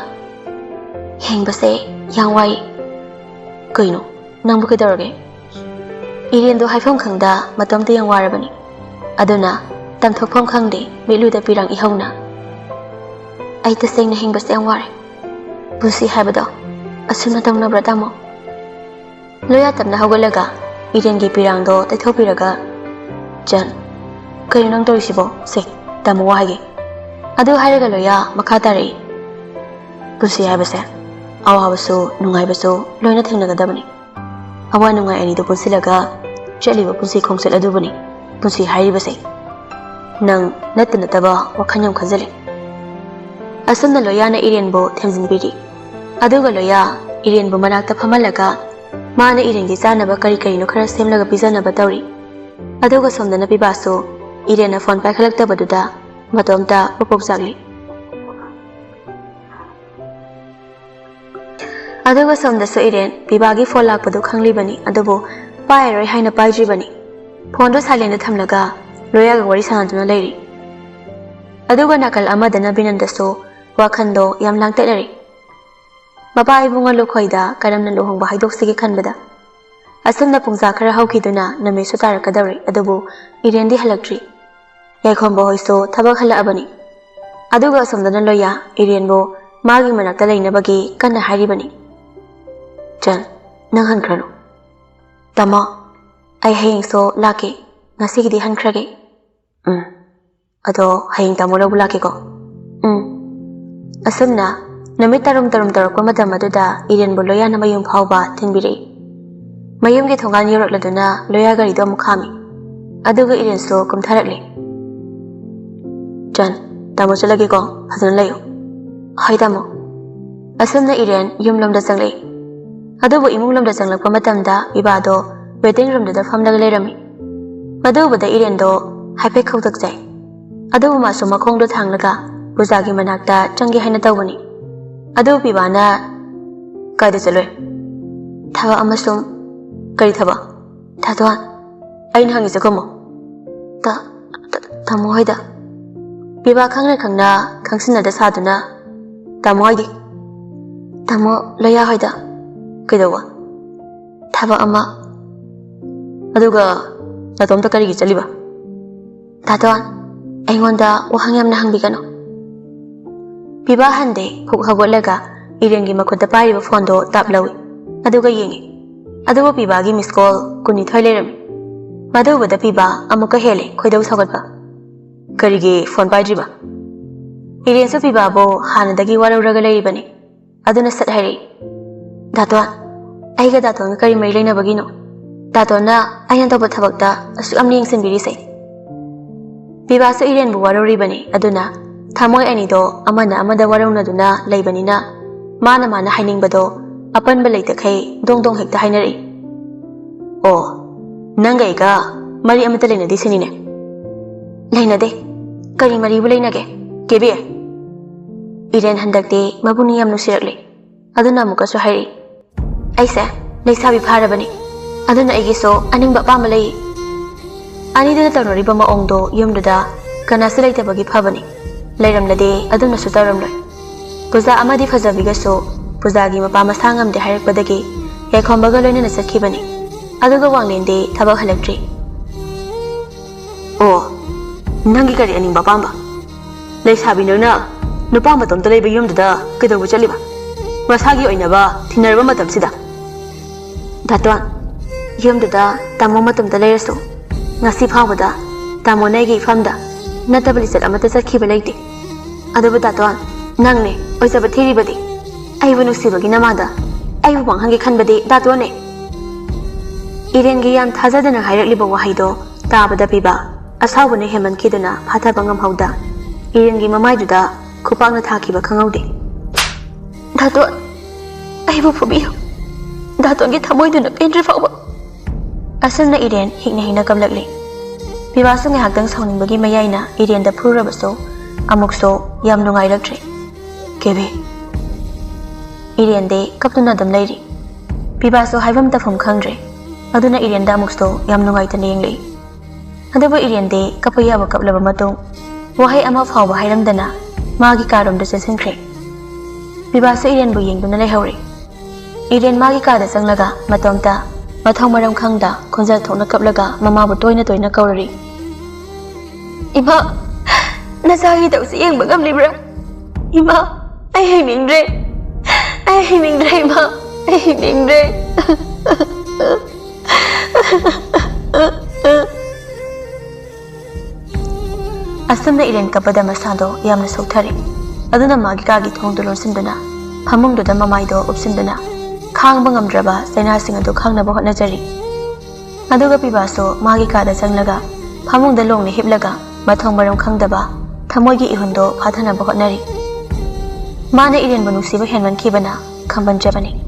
"ꯍꯤꯡꯕꯁꯦ ꯌꯥꯝ ꯋꯥꯏ꯫ ꯀꯩꯅꯣ, ꯅꯪꯕꯨ ꯀꯩꯗꯧꯔꯒꯦ?" ꯏꯔꯦꯟꯗꯣ ꯍꯥꯏꯐꯝ ꯈꯪꯗ ꯃꯇꯣꯝꯇ ꯌꯥꯝ ꯋꯥꯔꯕꯅꯤ꯫ ꯑꯗꯨꯅ ꯇꯝꯊꯣꯛꯐꯝ ꯈꯪꯗꯦ ꯃꯤꯠꯂꯨꯗ ꯄꯤꯔꯥꯡ ꯏꯍꯧꯅ, "ꯑꯩ ꯇꯁꯦꯡꯅ ꯍꯤꯡꯕꯁꯦ ꯌꯥꯝ ꯋꯥꯔꯦ꯫ ꯄꯨꯟꯁꯤ ꯍꯥꯏꯕꯗꯣ ꯑꯁꯨꯝꯅ ꯇꯧꯅꯕ꯭ꯔꯥ, ꯇꯥꯃꯣ?" ꯂꯣꯌꯥ ꯇꯞꯅ ꯍꯧꯒꯠꯂꯒ ꯏꯔꯦꯟꯒꯤ ꯄꯤꯔꯥꯡꯗꯣ ꯇꯩꯊꯣꯛꯄꯤꯔꯒ, "ꯆꯟ, ꯀꯩꯅꯣ ꯅꯪ ꯇꯧꯔꯤꯁꯤꯕꯣ? ꯁꯦ, ꯇꯥꯃꯣ ꯋꯥ ꯍꯥꯏꯒꯦ꯫" ꯑꯗꯨ ꯍꯥꯏꯔꯒ ꯂꯣꯌꯥ ꯃꯈꯥ ꯇꯥꯔꯛꯏ, "ꯄꯨꯟꯁꯤ ꯍꯥꯏꯕꯁꯦ ꯑꯋꯥꯕꯁꯨ ꯅꯨꯡꯉꯥꯏꯕꯁꯨ ꯂꯣꯏꯅ ꯊꯦꯡꯅꯒꯗꯕꯅꯤ꯫ ꯑꯋꯥ ꯅꯨꯡꯉꯥꯏ ꯑꯅꯤꯗꯨ ꯄꯨꯟꯁꯤꯜꯂꯒ ꯆꯠꯂꯤꯕ ꯄꯨꯟꯁꯤ ꯈꯣꯡꯆꯠ ꯑꯗꯨꯕꯨꯅꯤ ꯄꯨꯟꯁꯤ ꯍꯥꯏꯔꯤꯕꯁꯦ꯫ ꯅꯪ ꯅꯠꯇ ꯅꯠꯇꯕ ꯋꯥꯈꯜ ꯌꯥꯝ ꯈꯟꯖꯤꯜꯂꯤ꯫" ꯑꯁꯨꯝꯅ ꯂꯣꯌꯥꯅ ꯏꯔꯦꯟꯕꯨ ꯊꯦꯝꯖꯤꯟꯕꯤꯔꯤ꯫ ꯑꯗꯨꯒ ꯂꯣꯌꯥ ꯏꯔꯦꯟꯕꯨ ꯃꯅꯥꯛꯇ ꯐꯝꯍꯜꯂꯒ ꯃꯥꯅ ꯏꯔꯦꯟꯒꯤ ꯆꯥꯅꯕ ꯀꯔꯤ ꯀꯔꯤꯅꯣ ꯈꯔ ꯁꯦꯝꯂꯒ ꯄꯤꯖꯅꯕ ꯇꯧꯔꯤ꯫ ꯑꯗꯨꯒ ꯁꯣꯝꯗꯅ ꯄꯤꯕꯥꯁꯨ ꯏꯔꯦꯟꯅ ꯐꯣꯟ ꯄꯥꯏꯈꯠꯂꯛꯇꯕꯗꯨꯗ ꯃꯇꯣꯝꯇ ꯄ꯭ꯔꯣꯛ ꯄ꯭ꯔꯣꯛ ꯆꯥꯛꯂꯤ꯫ ꯑꯗꯨꯒ ꯁꯣꯝꯗꯁꯨ ꯏꯔꯦꯟ ꯄꯤꯕꯥꯒꯤ ꯐꯣꯟ ꯂꯥꯛꯄꯗꯨ ꯈꯪꯂꯤꯕꯅꯤ, ꯑꯗꯨꯕꯨ ꯄꯥꯏꯔꯔꯣꯏ ꯍꯥꯏꯅ ꯄꯥꯏꯗ꯭ꯔꯤꯕꯅꯤ꯫ ꯐꯣꯟꯗꯨ ꯁꯥꯏꯂꯦꯟꯗ ꯊꯝꯂꯒ ꯂꯣꯌꯥꯒ ꯋꯥꯔꯤ ꯁꯥꯟꯅꯗꯨꯅ ꯂꯩꯔꯤ꯫ ꯑꯗꯨꯒ ꯅꯥꯀꯜ ꯑꯃꯗꯅ ꯕꯤꯅꯟꯗꯁꯨ ꯋꯥꯈꯜꯗꯣ ꯌꯥꯝ ꯂꯥꯡꯇꯛꯅꯔꯤ꯫ ꯃꯄꯥ ꯏꯕꯨꯡꯉꯣ ꯂꯨꯈꯣꯏꯗ ꯀꯔꯝꯅ ꯂꯨꯍꯣꯡꯕ ꯍꯥꯏꯗꯣꯛꯁꯤꯒꯦ ꯈꯟꯕꯗ꯫ ꯑꯁꯨꯝꯅ ꯄꯨꯡꯖꯥ ꯈꯔ ꯍꯧꯈꯤꯗꯨꯅ ꯅꯨꯃꯤꯠꯁꯨ ꯇꯥꯔꯛꯀꯗꯧꯔꯦ, ꯑꯗꯨꯕꯨ ꯏꯔꯦꯟꯗꯤ ꯍꯜꯂꯛꯇ꯭ꯔꯤ꯫ ꯌꯥꯏꯈꯣꯝꯕ ꯍꯣꯏꯁꯨ ꯊꯕꯛ ꯍꯜꯂꯛꯑꯕꯅꯤ꯫ ꯑꯗꯨꯒ ꯑꯁꯣꯝꯗꯅ ꯂꯣꯌꯥ ꯏꯔꯦꯟꯕꯨ ꯃꯥꯒꯤ ꯃꯅꯥꯛꯇ ꯂꯩꯅꯕꯒꯤ ꯀꯟꯅ ꯍꯥꯏꯔꯤꯕꯅꯤ꯫ "ꯆꯟ, ꯅꯪ ꯍꯟꯈ꯭ꯔꯅꯨ꯫" "ꯇꯥꯃꯣ, ꯑꯩ ꯍꯌꯦꯡꯁꯨ ꯂꯥꯛꯀꯦ, ꯉꯁꯤꯒꯤꯗꯤ ꯍꯟꯈ꯭ꯔꯒꯦ꯫" "ꯎꯝ, ꯑꯗꯣ ꯍꯌꯦꯡ ꯇꯥꯃꯣ ꯂꯧꯕ ꯂꯥꯛꯀꯦꯀꯣ꯫" "ꯎꯝ꯫" ꯑꯁꯨꯝꯅ ꯅꯨꯃꯤꯠ ꯇꯔꯨꯝ ꯇꯔꯨꯝ ꯇꯧꯔꯛꯄ ꯃꯇꯝ ꯑꯗꯨꯗ ꯏꯔꯦꯟꯕꯨ ꯂꯣꯌꯥꯅ ꯃꯌꯨꯝ ꯐꯥꯎꯕ ꯊꯤꯟꯕꯤꯔꯛꯏ꯫ ꯃꯌꯨꯝꯒꯤ ꯊꯣꯡꯒꯥꯟ ꯌꯧꯔꯛꯂꯗꯨꯅ ꯂꯣꯌꯥ ꯒꯥꯔꯤꯗꯣ ꯑꯃꯨꯛ ꯈꯥꯝꯃꯤ꯫ ꯑꯗꯨꯒ ꯏꯔꯦꯟꯁꯨ ꯀꯨꯝꯊꯔꯛꯂꯦ꯫ "ꯆꯟ, ꯇꯥꯃꯣ ꯆꯠꯂꯒꯦꯀꯣ, ꯐꯖꯅ ꯂꯩꯌꯨ꯫" "ꯍꯣꯏ ꯇꯥꯃꯣ꯫" ꯑꯁꯨꯝꯅ ꯏꯔꯦꯟ ꯌꯨꯝꯂꯣꯝꯗ ꯆꯪꯂꯛꯏ꯫ ꯑꯗꯨꯕꯨ ꯏꯃꯨꯡꯂꯣꯝꯗ ꯆꯪꯂꯛꯄ ꯃꯇꯝꯗ ꯄꯤꯕꯥꯗꯣ ꯋꯦꯇꯤꯡ ꯔꯨꯝꯗꯨꯗ ꯐꯝꯂꯒ ꯂꯩꯔꯝꯃꯤ꯫ ꯃꯗꯨ ꯎꯕꯗ ꯏꯔꯦꯟꯗꯣ ꯍꯥꯏꯐꯦꯠ ꯈꯧꯇꯛꯆꯩ꯫ ꯑꯗꯨꯕꯨ ꯃꯥꯁꯨ ꯃꯈꯣꯡꯗꯣ ꯊꯥꯡꯂꯒ ꯄꯨꯖꯥꯒꯤ ꯃꯅꯥꯛꯇ ꯆꯪꯒꯦ ꯍꯥꯏꯅ ꯇꯧꯕꯅꯤ꯫ ꯑꯗꯨꯕꯨ ꯄꯤꯕꯥꯅ, "ꯀꯥꯏꯗ ꯆꯠꯂꯨꯏ?" "ꯊꯕꯛ ꯑꯃ ꯁꯨꯝ꯫" "ꯀꯔꯤ ꯊꯕꯛ?" ꯊꯥꯗꯣꯟ, ꯑꯩꯅ ꯍꯪꯉꯤꯁꯦ ꯈꯨꯝꯃꯣ꯫ ꯇ-, ꯇ-, ꯇꯥꯃꯣ ꯍꯣꯏꯗ꯫ ꯄꯤꯕꯥ ꯈꯪꯅ ꯈꯪꯅ ꯈꯪꯁꯤꯟꯅꯗ ꯁꯥꯗꯨꯅ, ꯇꯥꯃꯣ ꯍꯣꯏꯗꯤ? ꯇꯥꯃꯣ ꯂꯣꯌꯥ ꯍꯣꯏꯗ꯫ ꯀꯩꯗꯧꯕ? ꯊꯕꯛ ꯑꯃ꯫ ꯑꯗꯨꯒ ꯅꯇꯣꯝꯇ ꯀꯔꯤꯒꯤ ꯆꯠꯂꯤꯕ? ꯊꯥꯗꯣꯟ, ꯑꯩꯉꯣꯟꯗ ꯋꯥꯍꯪ ꯌꯥꯝꯅ ꯍꯪꯕꯤꯒꯅꯨ꯫ ꯄꯤꯕꯥ ꯍꯟꯗꯦ ꯍꯨꯛ ꯍꯧꯒꯠꯂꯒ ꯏꯔꯦꯟꯒꯤ ꯃꯈꯨꯠꯇ ꯄꯥꯏꯔꯤꯕ ꯐꯣꯟꯗꯣ ꯇꯥꯞ ꯂꯧꯏ꯫ ꯑꯗꯨꯒ ꯌꯦꯡꯏ꯫ ꯑꯗꯨꯕꯨ ꯄꯤꯕꯥꯒꯤ ꯃꯤꯁ ꯀꯣꯜ ꯀꯨꯟꯅꯤꯊꯣꯏ ꯂꯩꯔꯝꯃꯤ꯫ ꯃꯗꯨ ꯎꯕꯗ ꯄꯤꯕꯥ ꯑꯃꯨꯛꯀ ꯍꯦꯜꯂꯦ ꯈꯣꯏꯗꯧ ꯁꯥꯎꯒꯠꯄ꯫ ꯀꯔꯤꯒꯤ ꯐꯣꯟ ꯄꯥꯏꯗ꯭ꯔꯤꯕ? ꯏꯔꯦꯟꯁꯨ ꯄꯤꯕꯥꯕꯨ ꯍꯥꯟꯅꯗꯒꯤ ꯋꯥꯔꯧꯔꯒ ꯂꯩꯔꯤꯕꯅꯤ꯫ ꯑꯗꯨꯅ ꯁꯠ ꯍꯥꯏꯔꯛꯏ, "ꯗꯥꯇꯣꯟ, ꯑꯩꯒ ꯗꯥꯇꯣꯟꯒ ꯀꯔꯤ ꯃꯔꯤ ꯂꯩꯅꯕꯒꯤꯅꯣ? ꯗꯥꯇꯣꯟꯅ ꯑꯩꯅ ꯇꯧꯕ ꯊꯕꯛꯇ ꯑꯁꯨꯛ ꯌꯥꯝꯅ ꯌꯦꯡꯁꯤꯟꯕꯤꯔꯤꯁꯦ?" ꯄꯤꯕꯥꯁꯨ ꯏꯔꯦꯟꯕꯨ ꯋꯥꯔꯧꯔꯤꯕꯅꯤ꯫ ꯑꯗꯨꯅ ꯊꯃꯣꯏ ꯑꯅꯤꯗꯣ ꯑꯃꯅ ꯑꯃꯗ ꯋꯥꯔꯧꯅꯗꯨꯅ ꯂꯩꯕꯅꯤꯅ ꯃꯥꯅ ꯃꯥꯅ ꯍꯥꯏꯅꯤꯡꯕꯗꯣ ꯑꯄꯟꯕ ꯂꯩꯇꯈꯩ ꯗꯣꯡ ꯗꯣꯡ ꯍꯦꯛꯇ ꯍꯥꯏꯅꯔꯛꯏ꯫ "ꯑꯣ, ꯅꯪꯒ ꯑꯩꯒ ꯃꯔꯤ ꯑꯃꯠꯇ ꯂꯩꯅꯗꯦ ꯁꯤꯅꯤꯅꯦ?" "ꯂꯩꯅꯗꯦ꯫ ꯀꯔꯤ ꯃꯔꯤꯕꯨ ꯂꯩꯅꯒꯦ, ꯀꯦꯕꯤ?" ꯏꯔꯦꯟ ꯍꯟꯗꯛꯇꯤ ꯃꯕꯨꯛꯅꯤꯡ ꯌꯥꯝ ꯅꯨꯡꯁꯤꯔꯛꯂꯦ꯫ ꯑꯗꯨꯅ ꯑꯃꯨꯛꯀꯁꯨ ꯍꯥꯏꯔꯛꯏ, "ꯑꯩꯁꯦ ꯂꯩꯁꯥꯕꯤ ꯐꯥꯔꯕꯅꯤ, ꯑꯗꯨꯅ ꯑꯩꯒꯤꯁꯨ ꯑꯅꯤꯡꯕ ꯑꯄꯥꯝꯕ ꯂꯩ꯫" ꯑꯅꯤꯗꯨꯅ ꯇꯧꯅꯔꯤꯕ ꯃꯑꯣꯡꯗꯣ ꯌꯨꯝꯗꯨꯗ ꯀꯅꯥꯁꯨ ꯂꯩꯇꯕꯒꯤ ꯐꯕꯅꯤ꯫ ꯂꯩꯔꯝꯂꯗꯤ ꯑꯗꯨꯝꯅꯁꯨ ꯇꯧꯔꯝꯂꯣꯏ꯫ ꯄꯨꯖꯥ ꯑꯃꯗꯤ ꯐꯖꯕꯤꯒꯁꯨ ꯄꯨꯖꯥꯒꯤ ꯃꯄꯥ ꯃꯁꯥ ꯉꯝꯗꯦ ꯍꯥꯏꯔꯛꯄꯗꯒꯤ ꯌꯥꯏꯈꯣꯝꯕꯒ ꯂꯣꯏꯅꯅ ꯆꯠꯈꯤꯕꯅꯤ꯫ ꯑꯗꯨꯒ ꯋꯥꯡꯂꯦꯟꯗꯤ ꯊꯕꯛ ꯍꯜꯂꯛꯇ꯭ꯔꯤ꯫ "ꯑꯣ, ꯅꯪꯒꯤ ꯀꯔꯤ ꯑꯅꯤꯡꯕ ꯑꯄꯥꯝꯕ? ꯂꯩꯁꯥꯕꯤ ꯅꯪꯅ ꯅꯨꯄꯥ ꯃꯇꯣꯝꯇ ꯂꯩꯕ ꯌꯨꯝꯗꯨꯗ ꯀꯩꯗꯧꯕ ꯆꯠꯂꯤꯕ? ꯃꯁꯥꯒꯤ ꯑꯣꯏꯅꯕ ꯊꯤꯅꯔꯕ ꯃꯇꯝꯁꯤꯗ?" "ꯗꯥꯇꯣꯟ, ꯌꯨꯝꯗꯨꯗ ꯇꯥꯃꯣ ꯃꯇꯣꯝꯇ ꯂꯩꯔꯁꯨ, ꯉꯁꯤ ꯐꯥꯎꯕꯗ ꯇꯥꯃꯣꯅ ꯑꯩꯒꯤ ꯏꯐꯝꯗ ꯅꯠꯇꯕ ꯂꯤꯆꯠ ꯑꯃꯠꯇ ꯆꯠꯈꯤꯕ ꯂꯩꯇꯦ꯫ ꯑꯗꯨꯕꯨ ꯗꯥꯇꯣꯟ, ꯅꯪꯅꯦ ꯑꯣꯏꯖꯕ ꯊꯤꯔꯤꯕꯗꯤ꯫ ꯑꯩꯕꯨ ꯅꯨꯡꯁꯤꯕꯒꯤ ꯅꯃꯥꯡꯗ ꯑꯩꯕꯨ ꯃꯥꯡꯍꯟꯒꯦ ꯈꯟꯕꯗꯤ ꯗꯥꯇꯣꯟꯅꯦ꯫" ꯏꯔꯦꯟꯒꯤ ꯌꯥꯝ ꯊꯥꯖꯗꯅ ꯍꯥꯏꯔꯛꯂꯤꯕ ꯋꯥꯍꯩꯗꯣ ꯇꯥꯕꯗ ꯄꯤꯕ ꯑꯁꯥꯎꯕꯅ ꯍꯦꯟꯃꯟꯈꯤꯗꯨꯅ ꯐꯥꯊꯕ ꯉꯝꯍꯧꯗ ꯏꯔꯦꯟꯒꯤ ꯃꯃꯥꯏꯗꯨꯗ ꯈꯨꯄꯥꯛꯅ ꯊꯥꯈꯤꯕ ꯈꯪꯍꯧꯗꯦ꯫ "ꯗꯥꯇꯣꯟ, ꯑꯩꯕꯨ ꯐꯨꯕꯤꯌꯨ꯫ ꯗꯥꯇꯣꯟꯒꯤ ꯊꯃꯣꯏꯗꯨꯅ ꯄꯦꯟꯗ꯭ꯔꯤ ꯐꯥꯎꯕ꯫" ꯑꯁꯨꯝꯅ ꯏꯔꯦꯟ ꯍꯤꯛꯅ ꯍꯤꯛꯅ ꯀꯞꯂꯛꯂꯤ꯫ ꯄꯤꯕꯥꯁꯨ ꯉꯥꯏꯍꯥꯛꯇꯪ ꯁꯥꯎꯅꯤꯡꯕꯒꯤ ꯃꯌꯥꯏꯅ ꯏꯔꯦꯟꯗ ꯐꯨꯔꯨꯔꯕꯁꯨ ꯑꯃꯨꯛꯁꯨ ꯌꯥꯝ ꯅꯨꯡꯉꯥꯏꯔꯛꯇ꯭ꯔꯦ꯫ "ꯀꯦꯕꯤ꯫" ꯏꯔꯦꯟꯗꯤ ꯀꯞꯇꯨꯅ ꯑꯗꯨꯝ ꯂꯩꯔꯤ꯫ ꯄꯤꯕꯥꯁꯨ ꯍꯥꯏꯐꯝ ꯇꯧꯐꯝ ꯈꯪꯗ꯭ꯔꯦ꯫ ꯑꯗꯨꯅ ꯏꯔꯦꯟꯗ ꯑꯃꯨꯛꯁꯨ ꯌꯥꯝ ꯅꯨꯡꯉꯥꯏꯇꯅ ꯌꯦꯡꯂꯛꯏ꯫ ꯑꯗꯨꯕꯨ ꯏꯔꯦꯟꯗꯤ ꯀꯞꯄ ꯌꯥꯕ ꯀꯞꯂꯕ ꯃꯇꯨꯡ ꯋꯥꯍꯩ ꯑꯃ ꯐꯥꯎꯕ ꯍꯥꯏꯔꯝꯗꯅ ꯃꯥꯒꯤ ꯀꯥꯔꯣꯝꯗ ꯆꯦꯟꯁꯤꯟꯈ꯭ꯔꯦ꯫ ꯕꯤꯕꯥꯁꯨ ꯏꯔꯦꯟꯕꯨ ꯌꯦꯡꯗꯨꯅ ꯂꯩꯍꯧꯔꯦ꯫ ꯏꯔꯦꯟ ꯃꯥꯒꯤ ꯀꯥꯗ ꯆꯪꯂꯒ ꯃꯇꯣꯝꯇ ꯃꯊꯧ ꯃꯔꯝ ꯈꯪꯗ ꯈꯣꯟꯖꯦꯜ ꯊꯣꯛꯅ ꯀꯞꯂꯒ ꯃꯃꯥꯕꯨ ꯇꯣꯏꯅ ꯇꯣꯏꯅ ꯀꯧꯔꯔꯤ꯫ "ꯏꯃꯥ, ꯅꯆꯥꯒꯤ ꯇꯧꯁꯤ ꯌꯦꯡꯕ ꯉꯝꯂꯤꯕ꯭ꯔꯥ? ꯏꯃꯥ, ꯑꯩ ꯍꯤꯡꯅꯤꯡꯗ꯭ꯔꯦ꯫ ꯑꯩ ꯍꯤꯡꯅꯤꯡꯗ꯭ꯔꯦ ꯏꯃꯥ, ꯑꯩ ꯍꯤꯡꯅꯤꯡꯗ꯭ꯔꯦ꯫" ꯑꯁꯨꯝꯅ ꯏꯔꯦꯟ ꯀꯞꯄꯗ ꯃꯁꯥꯗꯣ ꯌꯥꯝꯅ ꯁꯣꯛꯊꯔꯦ꯫ ꯑꯗꯨꯅ ꯃꯥꯒꯤ ꯀꯥꯒꯤ ꯊꯣꯡꯗꯨ ꯂꯣꯟꯁꯤꯟꯗꯨꯅ ꯐꯃꯨꯡꯗꯨꯗ ꯃꯃꯥꯏꯗꯣ ꯎꯞꯁꯤꯟꯗꯨꯅ ꯈꯥꯡꯕ ꯉꯝꯗ꯭ꯔꯕ ꯆꯩꯅꯥꯁꯤꯡ ꯑꯗꯨ ꯈꯥꯡꯅꯕ ꯍꯣꯠꯅꯖꯔꯤ꯫ ꯑꯗꯨꯒ ꯄꯤꯕꯥꯁꯨ ꯃꯥꯒꯤ ꯀꯥꯗ ꯆꯪꯂꯒ ꯐꯃꯨꯡꯗ ꯂꯣꯡꯅ ꯍꯤꯞꯂꯒ ꯃꯊꯣꯡ ꯃꯔꯝ ꯈꯪꯗꯕ ꯊꯃꯣꯏꯒꯤ ꯏꯍꯨꯟꯗꯣ ꯐꯥꯊꯅꯕ ꯍꯣꯠꯅꯔꯤ꯫ ꯃꯥꯅ ꯏꯔꯦꯟꯕꯨ ꯅꯨꯡꯁꯤꯕ ꯍꯦꯟꯃꯟꯈꯤꯕꯅ ꯈꯝꯕꯟꯖꯕꯅꯤ꯫